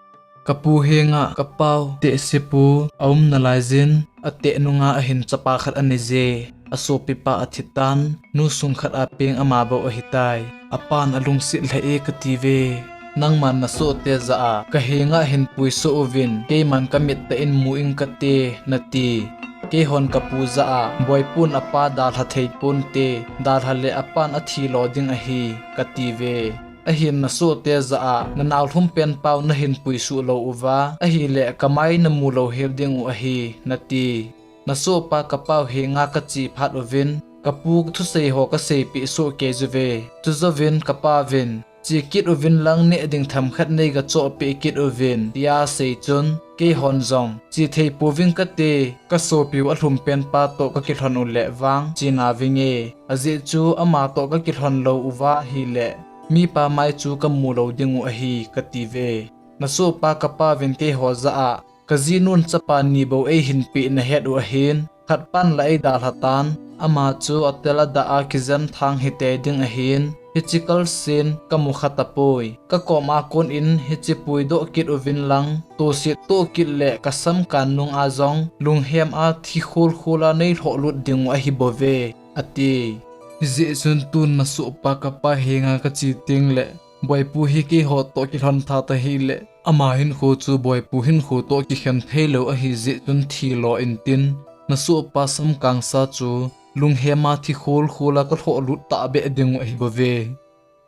Kapu henga kapau tehsepu aum nalaiyin, ateh nunga ahin chapa khat aneije. Asopipa athitan, nu sung khat a peng ama bou ahitai. Apan alungset lheh e katiuve. Nangman nasohte jah a, kahenga hinpui soh uvin, keiman kamit tah in mu ing kate, nati. Keihon kapu jah a, Boipun apa dalha thei ponte, dalha le apan athi lo ding ahi, katiuve. Ahin nasohte jah a, nanao lhumpen pau nahinpui suh lou uva, ahileh kamai namu lou hel ding u ahi, nati. Nasohpa kapau henga kache phat uvin, kapu thusei ho kaseipeh soh kei uve. Chujouvin kapauvin, Che kit uvin lang neh ding themkhat neiga chohpeh kit uvin, tia asei chun, keihon jong, Che thei pouving kate, kasopiu alhumpen pa toh kakilhon uleh vang che nauvinge. Ajeh chu ama toh kakilhon lou uva ahileh, mipa mai chu kamu lou ding u ahi, katiuve. Nasohpa kapauvin keiho jah a, Kajinun chapa ni bou eihinpeh nahet u ahin, khatpan la eidalha tan, ama chu atel adah a kijen thang hitei ding ahin, hiche kalsen kamu kha tapoi. Kakoma kon in hiche puidoh kit uvin lang, toset toh kit leh kasamkan nunga jong, lunghem a thi khulkhul a neilhoh lut ding u ahibouve, ati. Hijeh chun tun nasohpa kapa henga kache tengleh, Boipu hi keiho toh kilhon tha tahileh, ama hinkho chu Boipu hinkho toh kikhen theilou ahijeh chun thilo intin, nasohpa samkangsa chu lunghem a thi khulkhul a kalhoh lut tahbeh ding u ahibouve.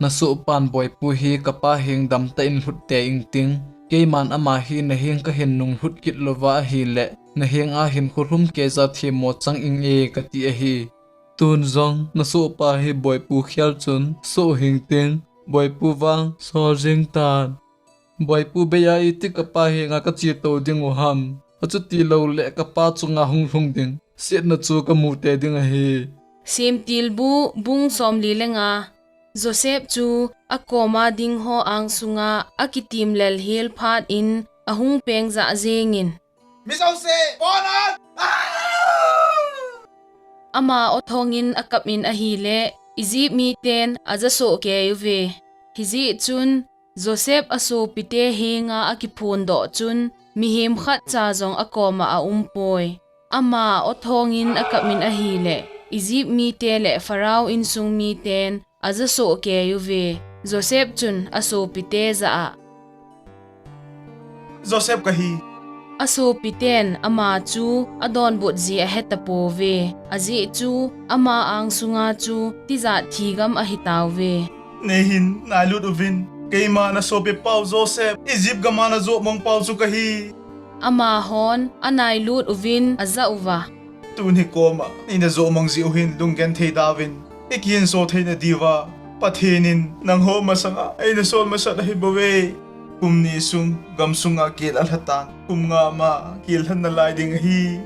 Nasohpan Boipu hi kapa heng damtah in lhut tei ingting, keiman ama hi naheng kahin nunglhut kit louva ahileh, naheng a hinkho lhum keija themmo chang inge kati ahi. Tun jong nasohpa hi Boipu khel chun soh hingting, Boipu vang sol jing tan. Boipu bei a iti kapa henga kache tou ding u ham? Achuti louleh kapa chunga hung lhung ding setna chu kamu tei ding ahi. Semtilbu bung somli le nga. Joseph chu akoma dingho angsunga akitim lel hel phat in ahung peng jah jengin, Mi jouse, pon un! Ama othong in akap in ahileh, Egypt miten aja soh kei uve. Hijeh chun, Joseph asopite henga akiphondoh chun, mihem khatcha jong akoma aumpoi. Ama othong in akap in ahileh, Egypt mite le Pharaoh insung miten aja soh kei uve. Joseph chun asopite jah a, Joseph kahi. Asopiten ama chu adonbut ji ahetapouve. Ajeh chu ama angsunga chu tijat thigam ahitauve. Neihin nailut uvin. Keima nasopipau Joseph, Egypt gama najoh mong pau chu kahi. Amahon anailut uvin ajah uva, Tun hi koma neina joh mang jeh u hin lunggenthei dauvin, ikihinso theina diuva Pathen in nangho masanga eina sol masat ahibouve. Kum ni sung gamsunga kel alhatan, kum nga ma kel lhan nalai ding ahi.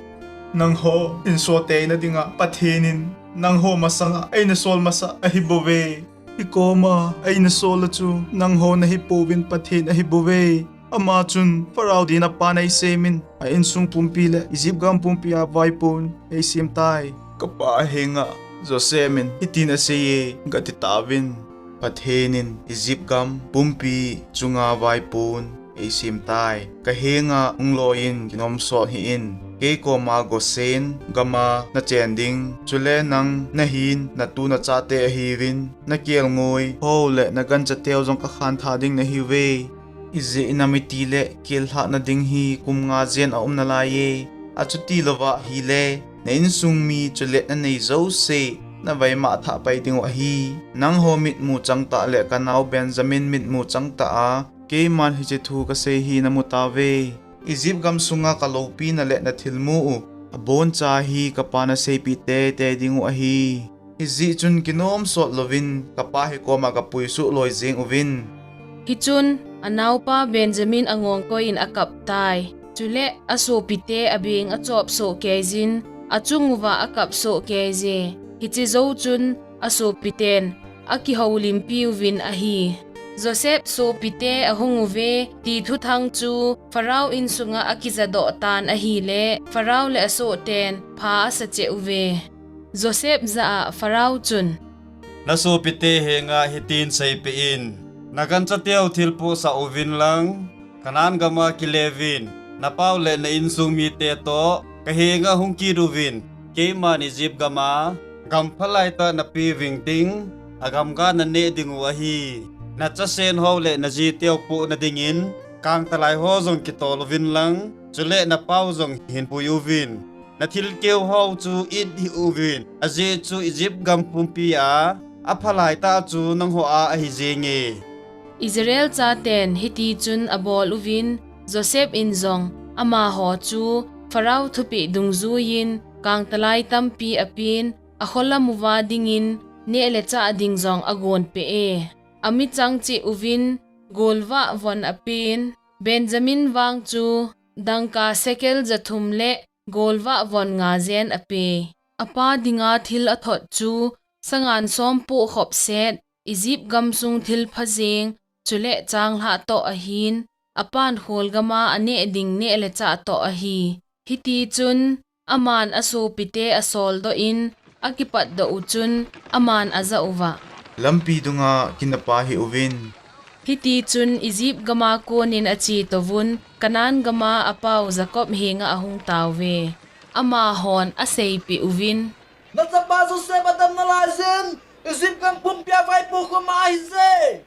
Nangho hinso teina dinga Pathen in nangho masanga eina sol masat ahibouve. Ikoma eina sol a chu nangho nahipouvin Pathen ahibouve. Ama chun Pharaoh din apan eisemin, a insung pumpi le Egypt gam pumpi a vaipon eisemtai. Kapa henga Joseph in hitin aseiye, gati tauvin, Pathen in Egypt gam pumpi chunga vaipon eisemtai. Kahenga hung loiyin kinomsot hih in, Kei koma Gosen gama nachen ding, chule nang, nahin, natu nachate ahiuvin, nakelngoi ho le nagancha teu jong kakhantha ding nahiuve. Ijeh inem itile, kel lhahna ding hi kum nga jen aum nalaiye. Achuti louva ahile, na insung mi chule nanei jouse, navai mah thah pai dingu ahi. Nangho mitmu changtah le kanao Benjamin mitmu changtah a, keiman hiche thu kasei hi namu tauve. Egypt gam sunga kaloupina le nathilmu u, aboncha hi kapa naseipeh teitei dingu ahi. Hijeh chun kinom sot louvin, kapa hi koma kapui suh loi jeng uvin. Hichun, anaopa Benjamin angong koi in akap tai. Chule, asopite abeng achop soh keijin, achung uva akap soh keije. Hiche jou chun, asopiten, akihoulimpi uvin ahi. Joseph sopite ahung uve, ti thuthang chu Pharaoh insunga akijadoh tan ahile, Pharaoh le asohten pha asa cheh uve. Joseph jah a Pharaoh chun, Nasopite henga hitin seipeh in, nagancha teu thilpoh sah uvin lang, Canaan gama kileuvin, napau le na insung mite toh, kahenga hung kit uvin, keiman Egypt gama, gam phalaitah napeh uving ting, agam ga naneh dingu ahi. Nachasen ho le naji teu pohna dingin, kangtalai ho jong kitol uvin lang, chule napau jong hinpui uvin. Nathilkeu ho chu it hih uvin, ajeh chu Egypt gam pumpi a, aphalaitah chu nangho a ahi jenge. Israel chaten hiti chun abol uvin, Joseph in jong amaho chu Pharaoh thupeh dungjuiyin kangtalai tampi apen, akholam uva dingin neh le chah ding jong agonpeh e. Amichang cheh uvin golvah von apen, Benjamin vang chu dangka shekel jathum le golvah von nga jen ape. Apa dinga thil athot chu sangan som pohkhop set, Egypt gamsung thil phajeng, chule changlhah toh ahin, apan kholgama aneh ding neh le chah toh ahi. Hiti chun, aman asopite asoldoh in, akipatdoh u chun, aman ajah uva, Lampi dunga kinapa hih uvin. Hiti chun Egypt gama konin ache touvun, Canaan gama apau Jacob henga ahung tauve. Amahon aseipeh uvin, Nachapa Joseph adam nalaiyin, Egypt gam pumpia vaipo khoma ahije.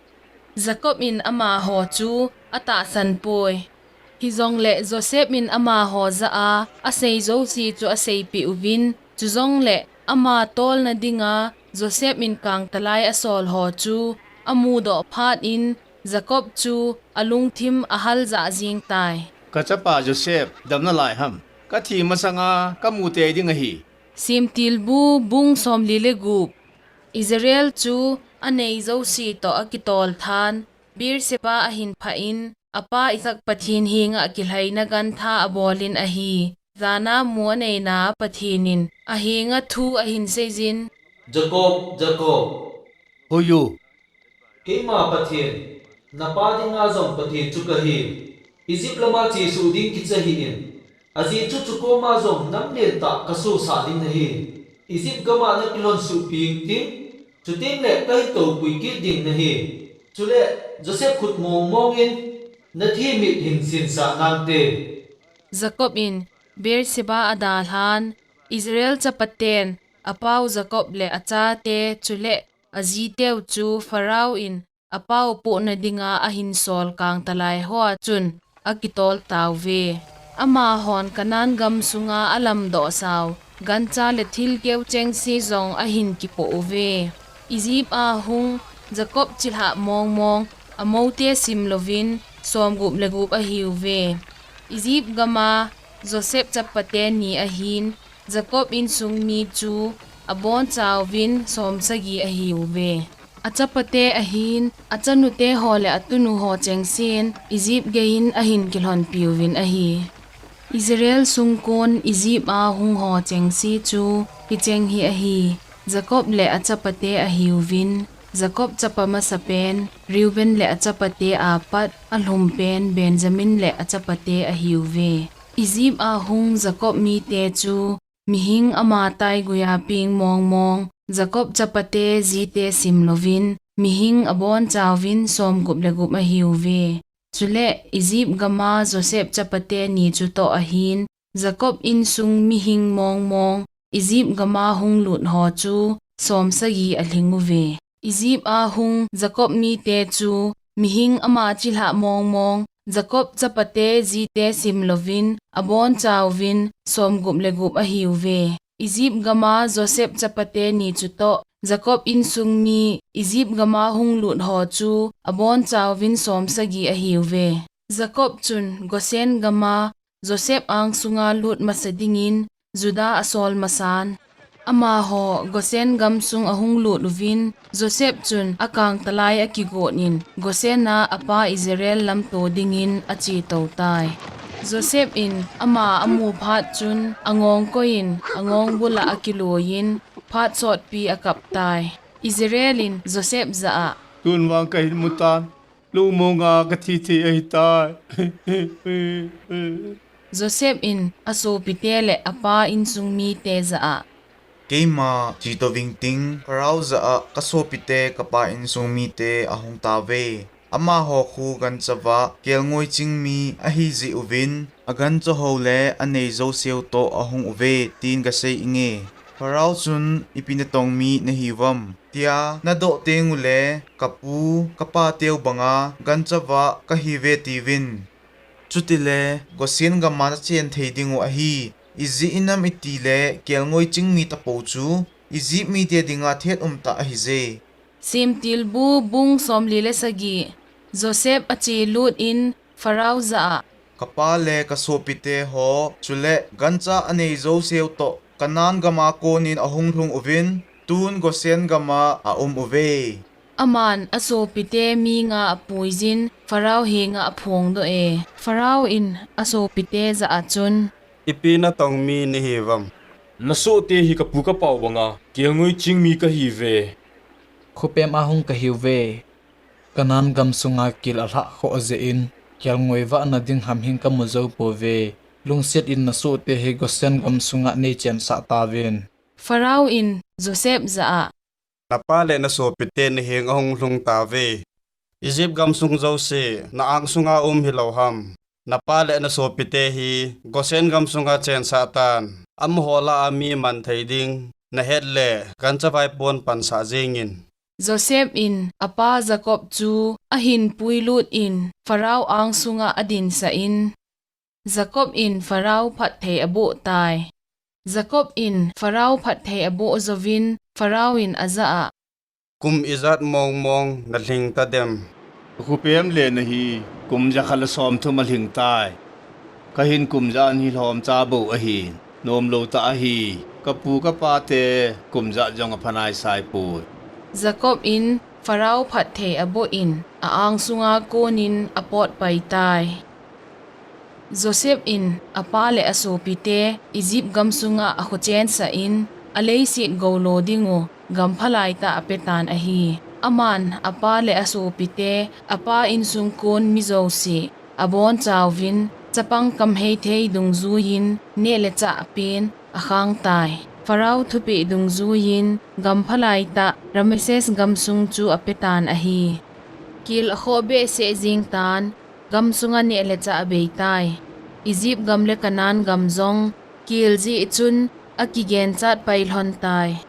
Jacob in amaho chu atahsan poi. Hijongle Joseph in amaho jah a asei jouse chu aseipeh uvin, chujongle ama tolna dinga Joseph in kangtalai asol ho chu amudoh phat in Jacob chu alungthim ahal jah jeng tai. Kachapa Joseph, dam nalai ham? Kathi masanga kamu tei ding ahi. Semtilbu bung somli le gup. Israel chu anei jouse toh akitol than, Beersheba ahin phah in, apa Isaac Pathen henga kilhaina gantha abolin ahi. Jana mu aneina Pathen in ahenga thu ahin seijin, Jacob, Jacob. Hoiyu. Keima Pathen, napa dinga jong Pathen chu kahi. Egypt lama chesuh ding kicha hih in. Ajeh chu chukoma jong nam lentah kasosah ding nahi. Egypt gama nakilhon suhpi ing ting, chutengle kahin toupui kit ding nahi. Chule Joseph khut mongmong in nathi mit hin sinsah nante. Jacob in Beersheba adalhan, Israel chapaten apau Jacob le achate chule ajiteu chu Pharaoh in apau pohna dinga ahin sol kangtalai hoa chun akitol tauve. Amahon Canaan gam sunga alamdoh sao, gancha le thilkeu chengse jong ahin kipoh uve. Egypt a hung Jacob chilhah mongmong, amoute simlouvin somgup le gup ahiuve. Egypt gama Joseph chapate ni ahin, Jacob insung mi chu abonchauvin somsagi ahiuve. Achapate ahin, achanute ho le atunu ho chengsen Egypt geiyin ahin kilhonpiuvin ahi. Israel sungkon Egypt a hung ho chengse chu hicheng hi ahi. Jacob le achapate ahiuvin, Jacob chapa masapen Reuben le achapate apat alhumpen Benjamin le achapate ahiuve. Egypt a hung Jacob mite chu mihing ama taiguia peng mongmong, Jacob chapate jite simlouvin, mihing abonchauvin somgup le gup ahiuve. Chule Egypt gama Joseph chapate ni chutoh ahin, Jacob insung mihing mongmong Egypt gama hung lut ho chu som sagi alhing uve. Egypt a hung Jacob mite chu mihing ama chilhah mongmong, Jacob chapate jite sim louvin, abon chauvin, som gup le gup ahiuve. Egypt gama Joseph chapate ni chutoh, Jacob insung mi Egypt gama hung lut ho chu abon chauvin som sagi ahiuve. Jacob chun Goshen gama Joseph angsunga lut masa dingin Judah asol masan. Amaho Goshen gamsung ahung lut uvin, Joseph chun akangtalai akigot in Goshen a apa Israel lamto dingin achetou tai. Joseph in ama amu phat chun angong koiyin, angong bula akiloiyin, phat sotpi akap tai. Israel in Joseph jah a, Tun vang kahin mutan, lungmonga kathi thei ahitai. Joseph in asopite le apa insung mite jah a, Keima chetou vingting, Pharaoh jah a kasopite kapa insung mite ahung tauve. Amaho khu gancha vah kelngoi ching mi ahijeh uvin, agancha ho le anei jouseu toh ahung uve, tin gasei inge. Pharaoh chun ipi natong mi nahiuvam, tia nadoh tengule, kapu, kapateu banga gancha vah kahiuve tiuvin. Chutile Goshen gama nachen thei dingu ahi. Ijeh inem itile kelngoi ching mi tapou chu Egypt mite dinga thet umtah ahije. Semtilbu bung somli le sagi. Joseph achelut in Pharaoh jah a, Kapa le kasopite ho, chule gancha anei jouseu toh Canaan gama konin ahung lhung uvin, tun Goshen gama aum uve. Aman asopite mi nga apuiyin Pharaoh henga aphongdoh e. Pharaoh in asopite jah a chun, Ipi natong mi nahiuvam? Nasohte hi kapu kapau banga kelngoi ching mi kahiuve. Khopem a hung kahiuve. Canaan gamsunga kel alhah khoh jeh in, kelngoi vahna ding hamhing kamu joupouve. Lungset in nasohte hi Goshen gamsunga neichensah tauvin. Pharaoh in Joseph jah a, Napa le nasopite nahenga ahung lhung tauve. Egypt gamsung jouse na angsunga um hilou ham? Napa le nasopite hi Goshen gamsunga chensah tan, amaho lah a mi man thei ding nahet le gancha vaipon pansah jengin. Joseph in apa Jacob chu ahin puilut in Pharaoh angsunga adinsah in, Jacob in Pharaoh phatthei aboh tai. Jacob in Pharaoh phatthei aboh jouvin Pharaoh in ajah a, Kum ijat mongmong nalhing tadem? Kakhopem le nahi kum jakhat le somthum alhing tai. Kahin kum ja ni lhomcha bou ahi. Nomlou tah ahi. Kapu kapate kum ja jong apha naisaipoi. Jacob in Pharaoh phatthei aboh in, a-angsunga konin apotpai tai. Joseph in apa le asopite Egypt gamsunga akhochensah in, aleiset goulo dingu gam phalaitah apetan ahi. Aman apa le asopite, apa insung kon mi jouse abonchauvin, chapang kamheithei dungjuiyin neh le chah apen akhangtai. Pharaoh thupeh dungjuiyin gam phalaitah Rameses gamsung chu apetan ahi. Kel akhoh behseh jengtan, gamsunga neh le chah abeitai. Egypt gam le Canaan gam jong kel jeh chun akigenchat pai lhontai.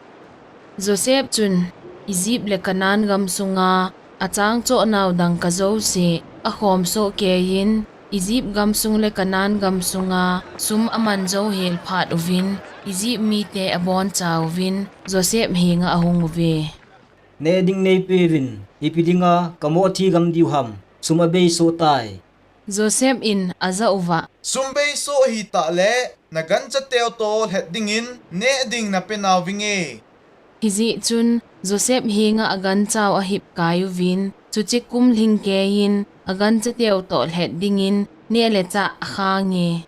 Joseph chun Egypt le Canaan gamsunga achangchoh nau dangka jouse akhomsoh keiyin, Egypt gamsung le Canaan gamsunga sum amanjou hel phat uvin, Egypt mite abonchauvin Joseph henga ahung uve. Neh ding neipeuvin, ipi dinga kamoh thi gam diu ham, sum abeisoh tai. Joseph in ajah uva, Sum beisoh ahitah le, nagancha teu toh lhet dingin neh ding napenau vinge. Hijeh chun Joseph henga aganchau ahipkai uvin, chuche kum lhingkeiyin agancha teu toh lhet dingin neh le chah akhange.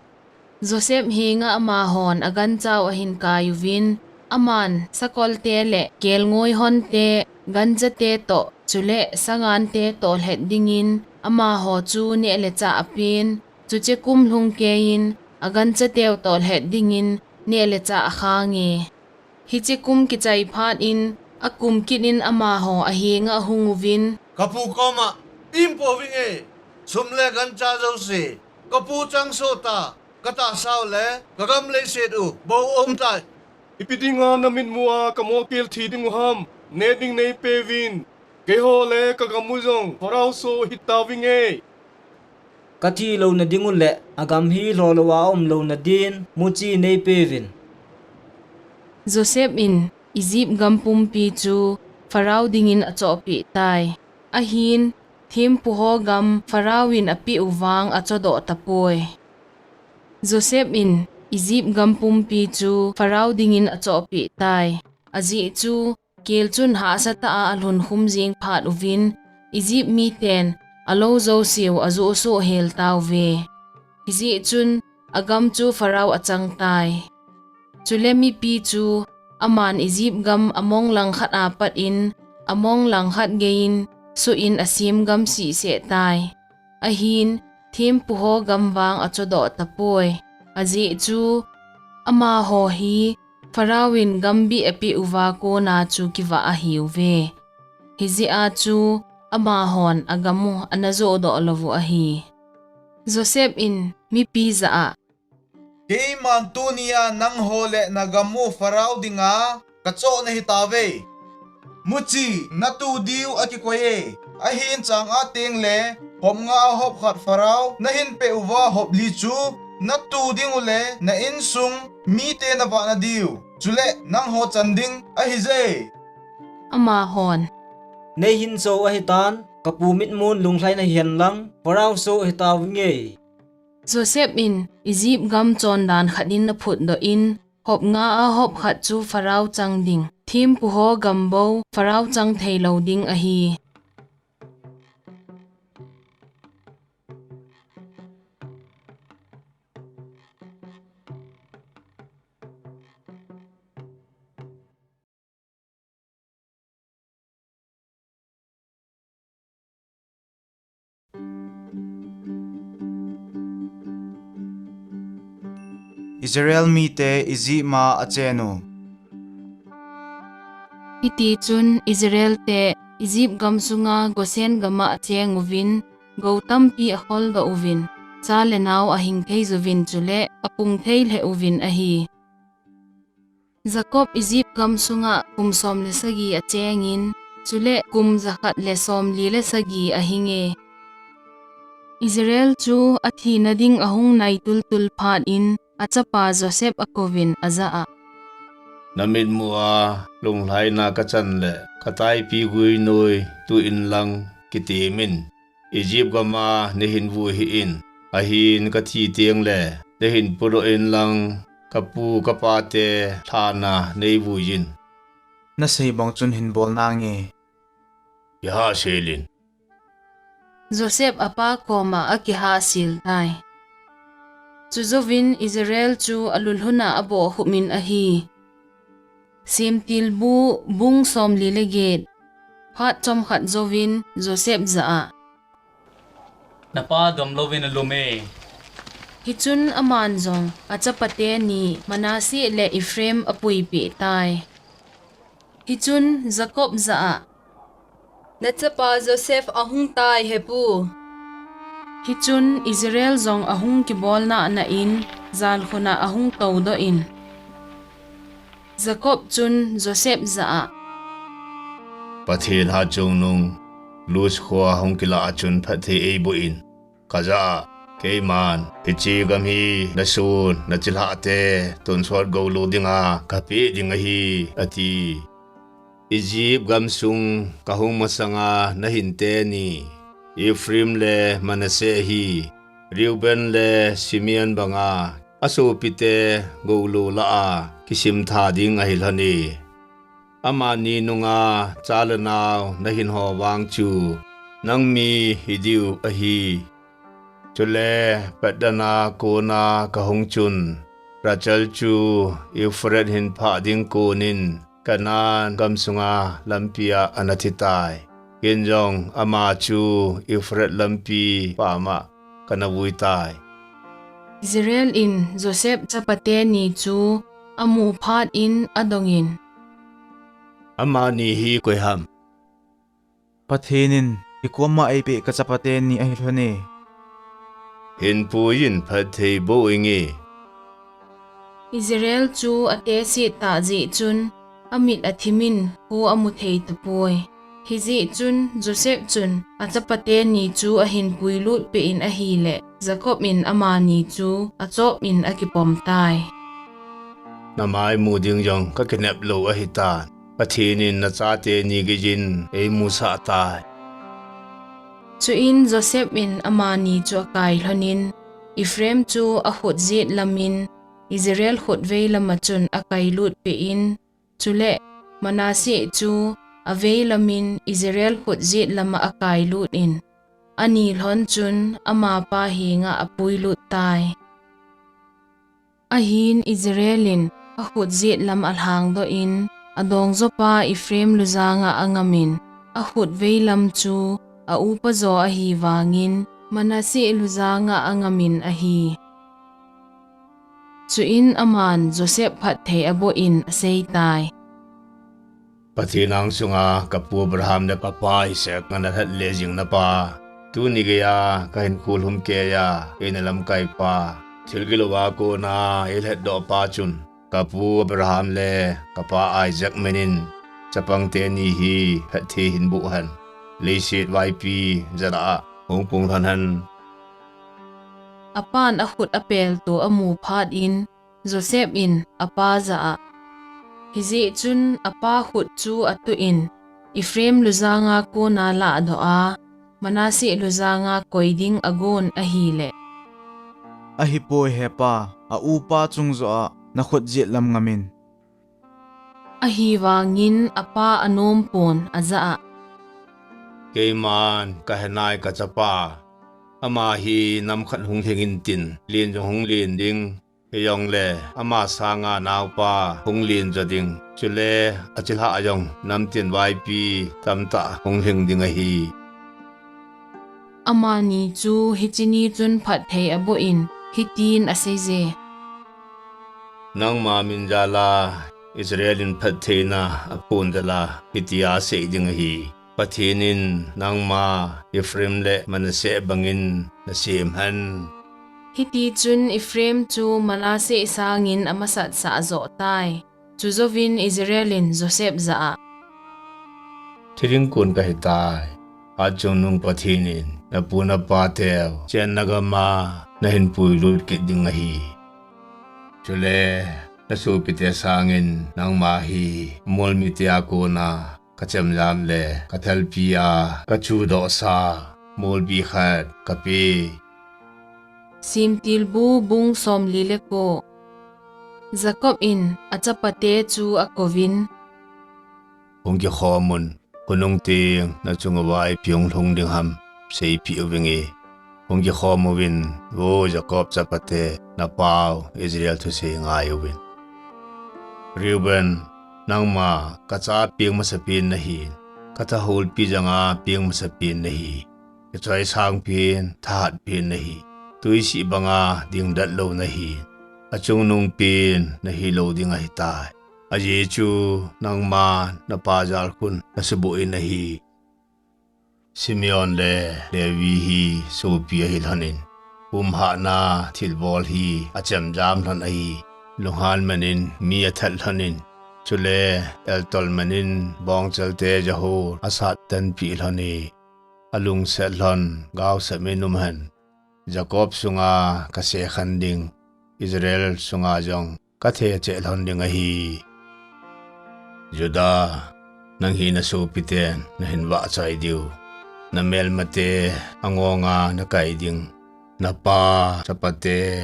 Joseph henga amahon aganchau ahinkai uvin, aman sakolte le kelngoi honte, ganchate toh, chule sangante toh lhet dingin amaho chu neh le chah apen, chuche kum lhingkeiyin agancha teu toh lhet dingin neh le chah akhange. Hiche kum kichai phatin, akum kit in amaho ahenga ahung uvin, Kapu koma, Impo vinge, sum le gancha jouse, kapu chang soh ta, katahsa u le kagam leiset u bou aumtai. Ipi dinga namitmu a kamokel thi dingu ham? Ne ding neipeuvin. Keiho le kagam u jong Pharaoh soh ahitauvinge. Kathi louna ding u le agam hi lhoulou a aum louna din muchi neipeuvin. Joseph in Egypt gam pumpi chu Pharaoh dingin achohpeh tai. Ahin, thempuho gam Pharaoh in apeh u vang achodoh tapoi. Joseph in Egypt gam pumpi chu Pharaoh dingin achohpeh tai. Ajeh chu, kel chun hahsatah a alhunkhum jeng phat uvin, Egypt miten alou jouseu ajoh soh hel tauve. Hijeh chun, agam chu Pharaoh achang tai. Chule mipi chu aman Egypt gam among langkhat a pat in, among langkhat geiyin, soh in asem gam sehseh tai. Ahin, thempuho gam vang achodoh tapoi. Ajeh chu, amaho hi Pharaoh in gambih apeh uva kona chu kivah ahiuve. Hijeh a chu, amahon agam u ana johdoh lou u ahi. Joseph in mipi jah a, Keiman tunia nangho le nagam u Pharaoh dinga kachoh nahitauve. Muchi natu diu akikoiye. Ahin chang a tengle hop nga a hop khat Pharaoh nahin peh uva hop li chu natu ding u le na insung mite navahna diu, chule nangho chan ding ahije. Amahon, Neihin cho ahitan, kapu mitmun lunglhaina hihen lang, Pharaoh soh ahitauvinge. Joseph in Egypt gam chondan khat in aphutdoh in, hop nga a hop khat chu Pharaoh chang ding, thempuho gam bou Pharaoh chang theilou ding ahi. Israel mite Egypt ma achen u. Hitichun Israel te Egypt gam sunga Goshen gama acheng uvin, gou tampi akholdoh uvin, cha le nao ahing thei juvin chule apung thei lheh uvin ahi. Jacob Egypt gam sunga kum som le sagi achengin, chule kum jakhat le somli le sagi ahinge. Israel chu athina ding ahung nai tultul phat in, achapa Joseph akouvin ajah a, Namitmu a lunglhaina kachan le kataipi guinoi tuh inlang kitemin, Egypt gama neihin vui hih in, ahin kathi tengle neihin pudoh inlang kapu kapate lhana neivui in. Nasei bang chun hin bol nange. Kihahsel in. Joseph apa koma akihahsel tai. Chujouvin Israel chu alulhuna abohkhup in ahi. Semtilbu bung somli le get. Phat chomkhat jouvin Joseph jah a, Napa damlouvin alume. Hichun aman jong achapate ni Manasseh le Ephraim apuipeh tai. Hichun Jacob jah a, Nachapa Joseph ahung tai hepu. Hichun Israel jong ahung kibol nahna in, jalkhun a ahung toudoh in. Jacob chun Joseph jah a, Pathen hatchungnung Luz khoa hung kilah a chun phatthei eiboh in. Kajah a, keiman, hiche gam hi nason, nachilhahte tonsot goulou dinga kapeh ding ahi, ati. Egypt gamsung kahung masanga nahin teni, Ephraim le Manasseh hi, Reuben le Simeon banga asopite goulou lah a kisimtha ding ahilhone. Amani nunga cha le nao nahin ho vang chu nang mi hidiu ahi. Chule Padan a kona kahung chun, Rachel chu Euphrates hin phah ding konin Canaan gamsunga lampia ana thitai. Ken jong ama chu Euphrates lampi pama kana vui tai. Israel in Joseph chapate ni chu amu phat in adongin, Amani hi koiham? Pathen in ikoma eipeh kachapate ni ahilhone. hinpui in phatthei boh inge. Israel chu atesit tah jeh chun, amit athimin kho amu thei tapoi. Hijeh chun Joseph chun achapate ni chu ahinpui lut peh in ahileh, Jacob in amani chu achop in akipom tai. Namai mu ding jong kakinep lou ahitan, Pathen in nachate ni geiyin eimusah tai. Chuin Joseph in amani chu akai lhonin, Ephraim chu akhut jet lamin Israel khutvei lama chun akailut peh in, chule Manasseh chu avei lamin Israel khut jet lama akailut in, ani lhon chun amapa henga apuilut tai. Ahin Israel in akhut jet lam alhangdoh in, adongjopa Ephraim lujanga angamin, akhutvei lam chu aupa jo ahivangin, Manasseh lujanga angamin ahi. Chuin aman Joseph phatthei aboh in aseitai. Pathen angsunga kapu Abraham le kapa Isaac nganalhat le jing napa, tuni geiya kahinkho lhumkeiya eina lamkaipa, thil gilouva kona eilhatdohpa chun, kapu Abraham le kapa Isaac min in chapang teni hi phatthei hinboh hen. Leiset vaipi jalah a hung pung lhon hen. Apan akhut apelto amu phat in, Joseph in apa jah a, hijeh chun apa khut chu atuh in, Ephraim lujanga kona lahdoh a, Manasseh lujanga koi ding agon ahileh. Ahipoi hepa, aupa chung joh a nakhut jet lam ngamin. Ahivangin apa anompon ajah a, keiman kahenai kachapa, ama hi namkhat hung lhing intin, len jong hung len ding, hijongle ama sanga naopa hung lenjo ding, chule achilhah jong namtin vaipi tamtah hung lhing ding ahi. Amani chu hiche ni chun phatthei aboh in hitin aseije. Nangma min jal a Israel in phattheina aphon jal a hitia asei ding ahi. Pathen in nangma Ephraim le Manasseh bangin nasem hen. Hitichun Ephraim chu Manasseh sangin amasatsah joh tai. Chujouvin Israel in Joseph jah a, thiringkon kahitai. Hatchungnung Pathen in napu napateu chenna gam a nahin puilut kit ding ahi. Chule nasopite sangin nangma hi molmite a kona kachemjam le kathelpi a kachuhdohsa molpi khat kape. Semtilbu bung somli le ko. Jacob in achapate chu akouvin, hung kikhom un, khonung teng nachunguva ipi hung lhung ding ham seipeh uvinge. Hung kikhom uvin, vo Jacob chapate, napau Israel thusei ngai uvin. Reuben, nangma kacha peng masapen nahin, kathaholpi janga peng masapen nahi. Kachoisangpen, thahatpen nahi. Tuisih banga dingdet lou nahi. Achungnungpen nahilou ding ahitai. Ajeh chu nangman napa jalkhun nasuboh in ahi. Simeon le Levi hi sopi ahi lhonin, pumhahna thilbol hi achemjam lhon ahi. Lunghan man in mi athat lhonin, chule eltol man in bongchelte jahol asattanpeh lhon e. Alungset lhon gaosap in umhen. Jacob sunga kasekhen ding, Israel sunga jong kathecheh lhon ding ahi. Judah, nang hi nasopiten nahin vahchoi diu, namelmate angonga nakai ding, napa chapate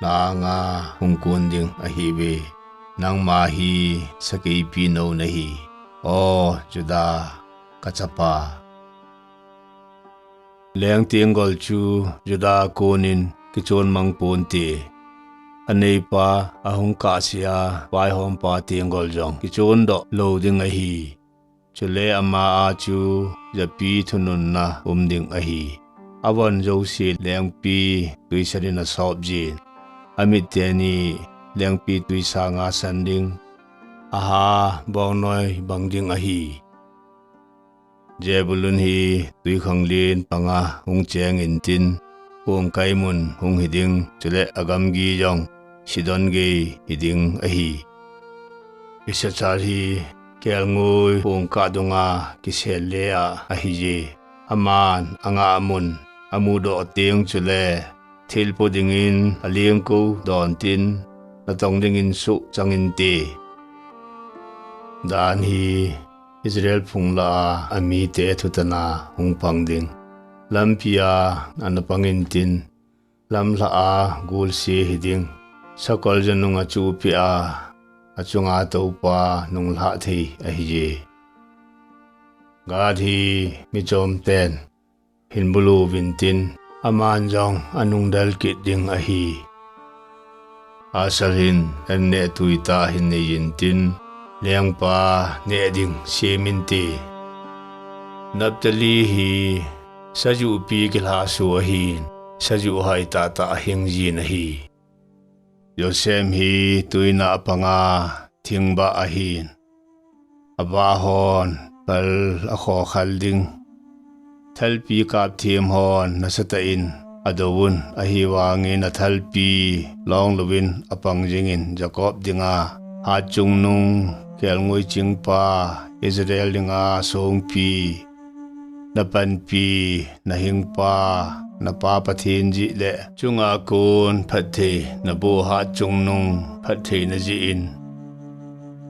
na-anga hung kon ding ahiuve. Nangma hi sakeipi nou nahi, O Judah, kachapa. Leng tenggol chu Judah a konin kichon mang ponte. Aneipa ahung kahsea vaihompa tenggol jong kichondoh lou ding ahi. Chule ama a chu japi thununna um ding ahi. Avon jouse lengpi twisan in asop jin. Amit teni lengpi twisanga san ding. Aha bongnoi bang ding ahi. Zebulun hi twikhanglen panga hung cheng intin, pongkai mun hung hiding, chule agamgi jong Sidon gei hiding ahi. Issachar hi kelngoi pongkah dunga kisel le a ahije. Aman angah mun amudoh teng chule thilpo dingin alengkou dontin, natong dingin suhchang inte. Dan hi Israel phung lah a amite thutanna hung pang ding lampia ana pang intin, lamlhah a gulse hiding, sakol jonung achuhpeh a, achunga toupa nunglhah thei ahije. Gad hi michomten hinbulu vintin, aman jong anungdal kit ding ahi. Asher hin anneh tuitah hin nei intin, lengpa neh ding sem inte. Naphtali hi sajuhpi kilhaso ahin, sajuh hai tahtah ahing jin ahi. Joseph hi tuina apanga thingbah ahin, abahon phal akhokhal ding. Thalpi kapthem hon nasatah in adouvun, ahivangin athalpi longlouvin apang jingin Jacob dinga hatchungnung, kelngoi chingpa, Israel dinga songpi, napanpi, nahingpa, napa Pathen jeh le chunga kon phatthei naboh hatchungnung phattheina jeh in,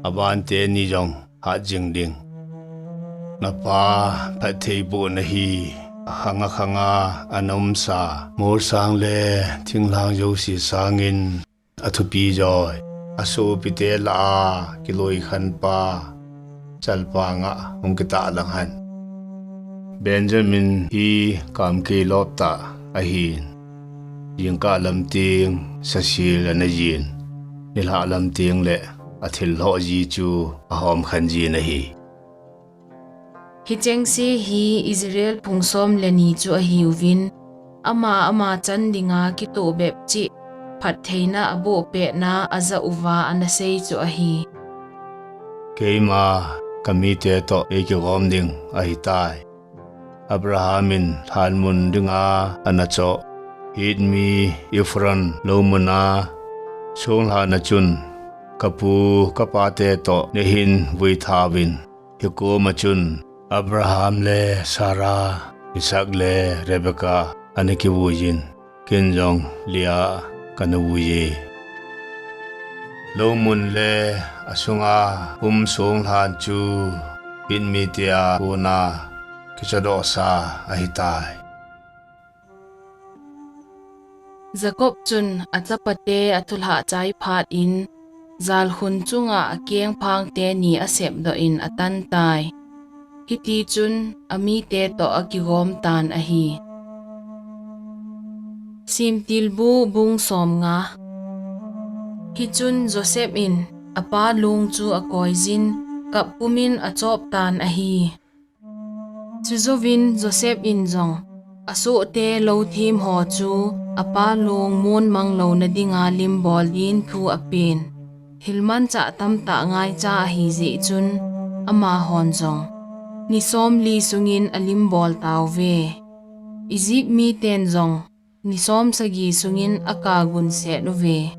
aban teni jong hatjing ding. Napa phattheibohna hi akhang akhanga ana umsa, molsang le thinglhang jouse sangin athupi joi, asopite lah a kiloikhanpa, chalpang a hung kitahlang hen. Benjamin hi kamkei lop tah ahin, jingkah lam teng sasil ana jin, nilhah lam teng le athil lhoh ji chu ahomkhen jin ahi. Hichengse hi Israel phung som le ni chu ahiuvin, ama ama chan dinga kitoh bep cheh phattheina abohpehna ajah uva ana sei chu ahi. Keima kamite toh eikigom ding ahitai. Abraham in lhanmun dinga ana choh Hit mi Ephron loumuna songlhan a chun, kapu kapate toh neihin vuithauvin, hikoma chun Abraham le Sarah, Isaac le Rebekah ana kivuiyin, ken jong Leah kana vuiye. Loumun le asunga um songlhan chu Hit mite a kona kichodohsa ahitai. Jacob chun achapate athulhah chai phat in, jalkhun chunga akengphang teni asepdoh in atantai. Hitichun amite toh akigom tan ahi. Semtilbu bung somnga. Hichun Joseph in apa long chu akoiyin, kappumin achop tan ahi. Chujouvin Joseph in jong asohte louthem ho chu apa long monmang louna dinga limbol din thu apen. Thil manchah tamtah ngaicha ahijeh chun amahon jong ni somli sungin alimbol tauve. Egypt miten jong ni somsagi sungin akagunset uve.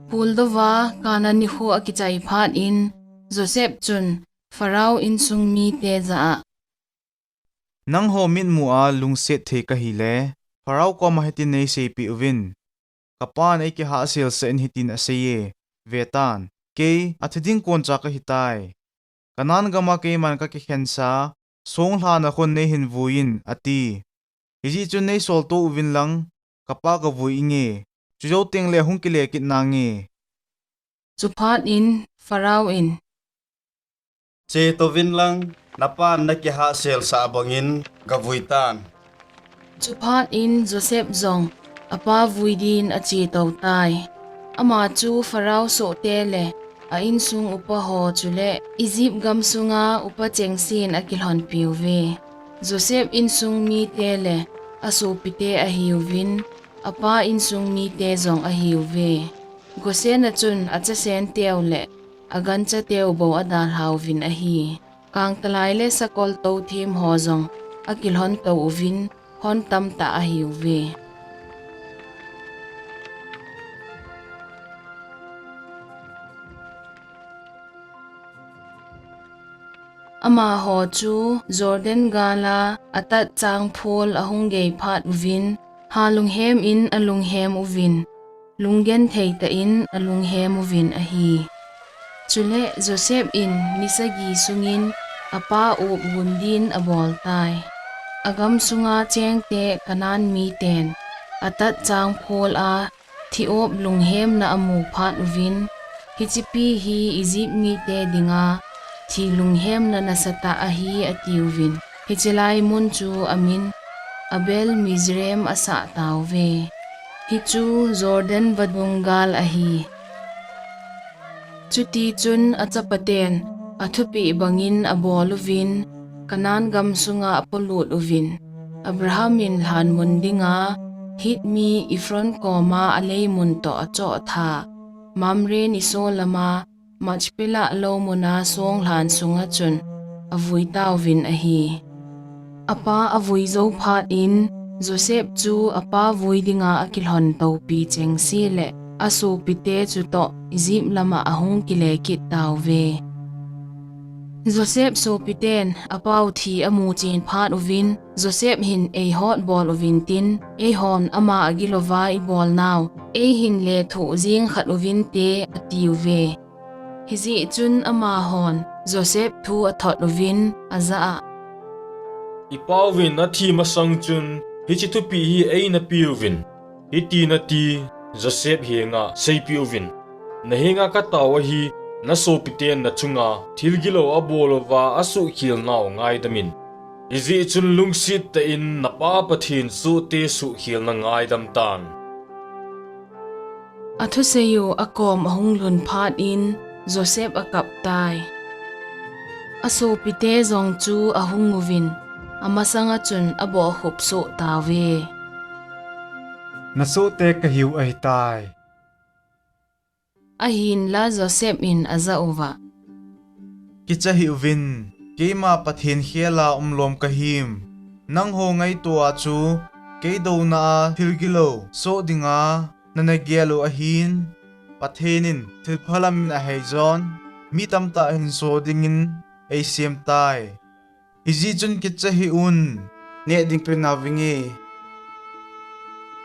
Puldouva Canaan nikho akichai phat in Joseph chun Pharaoh insung mite jah a, nangho mitmua lungset thei kahile, Pharaoh koma hitin neiseipeh uvin, kapan eikihahselsah in hitin aseiye, vetan, kei athi ding koncha kahitai. Canaan gama keiman kakikhensa songlhan a khun neihin vuiyin, ati. Hijeh chun neisolto uvin lang, kapa kavui inge, chujou tengle hung kile kit nange. Chuphat in Pharaoh in, chetouvin lang, napan nakihahselsah bangin gavui tan. Chuphat in Joseph jong apa vui din achetou tai. Ama chu Pharaoh sohte le a insung upaho chule Egypt gamsunga upa chengsen akilhonpiuve. Joseph insung mite le asopite ahiuvin, apa insung mite jong ahiuve. Goshen a chun achasenteu le aganchateu bou adalhauvin ahi. Kangtalai le sakol touthem ho jong akilhontou uvin, hon tamtah ahiuve. Amaho chu Jordan gala Atad changphol ahung gei phat uvin, ha lunghem in alunghem uvin, lunggenthei tah in alunghem uvin ahi. Chule Joseph in ni sagi sungin apa up gun din abol tai. Agam sunga chengte Canaan miten Atad changphol a thi up lunghemna amu phat uvin, hichepi hi Egypt mite dinga thi lunghemna nasatah ahi atiuvin, hichelai mun chu amin Abel Mizraim asah tauve. Hichu Jordan vadung gal ahi. Chutichun achapaten athupeh bangin abol uvin, Canaan gam sunga apolut uvin, Abraham in lhanmun dinga Hit mi Ephron koma aleimun toh achoh tha, Mamre nisol lama Machpelah lou muna songlhan sunga chun avui tauvin ahi. Apa avui jou phat in Joseph chu apa vui dinga akilhon toupi chengse le asopite chutoh Egypt lama ahung kile kit tauve. Joseph sopiten apau thi amu chen phat uvin, Joseph hin eihot bol uvin tin, eihon ama agilouva ibol nau, eihin lethuh jing khat uvinte atiuve. Hijeh chun amahon Joseph thu athot uvin, ajah a, Ipauvin athi masang chun hiche thupeh hi eina peuvin, hiti nati, Joseph henga seipeh uvin, nahenga katao ahi, nasopiten nachunga thil gilou abol uva asuhkhel nau ngaidamin. Hijeh chun lungset tah in napa Pathen sohte suhkhelna ngaidam tan. Athusei u akom ahung lhun phat in Joseph akap tai. Asopite jong chu ahung uvin, amasanga chun abohkhup soh tauve. Nasohte kahiu ahitai. Ahinla Joseph in ajah uva, Kicha hih uvin, keima Pathen khela umlom kahim. Nangho ngaito a chu kei douna a thil gilou soh dinga nana gel u ahin, Pathen in thilpha lamin aheijon, mi tamtah hinso dingin eisem tai. Hijeh chun kicha hih un, neh ding pena vinge.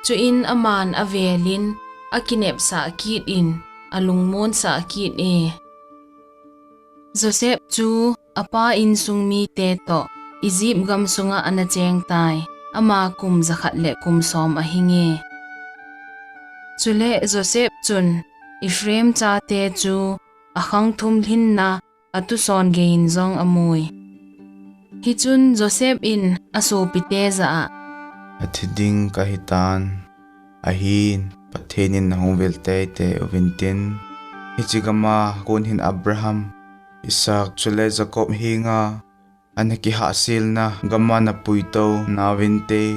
Chuin aman avelin akinepsah kit in alungmonsah kit e. Joseph chu apa insung mite toh Egypt gam sunga ana cheng tai, ama kum jakhat le kum som ahinge. Chule Joseph chun Ephraim chate chu akhang thum lhinna atuson geiyin jong amui. Hichun Joseph in asopite jah a, Athi ding kahitan, ahin Pathen in nahung vil teitei uvintin, hiche gama kon hin Abraham, Isaac chule Jacob henga ana kihahselna gama napuitou nauvinte.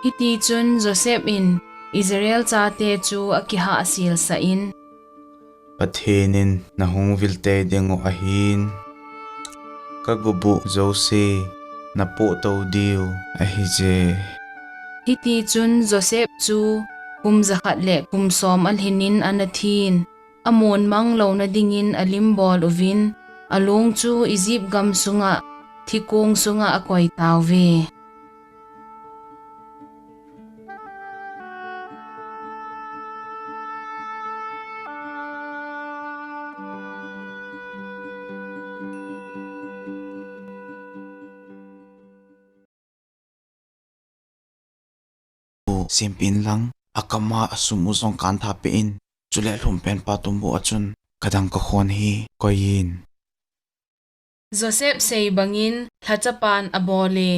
Hitichun Joseph in Israel chate chu akihahselsah in, Pathen in nahung vil tei dingu ahin, kaguboh jouse napohtou diu ahije. Hitichun Joseph chu kum jakhat le kum som alhinin ana thin, amon mang louna dingin alimbol uvin, along chu Egypt gam sunga thikong sunga akoi tauve. Sempin lang, akama asum u jong kantha peh in, chule lhumpen pa tumbu a chun kadang kakhon hi koiyin. Joseph sei bangin lhachapan abol e.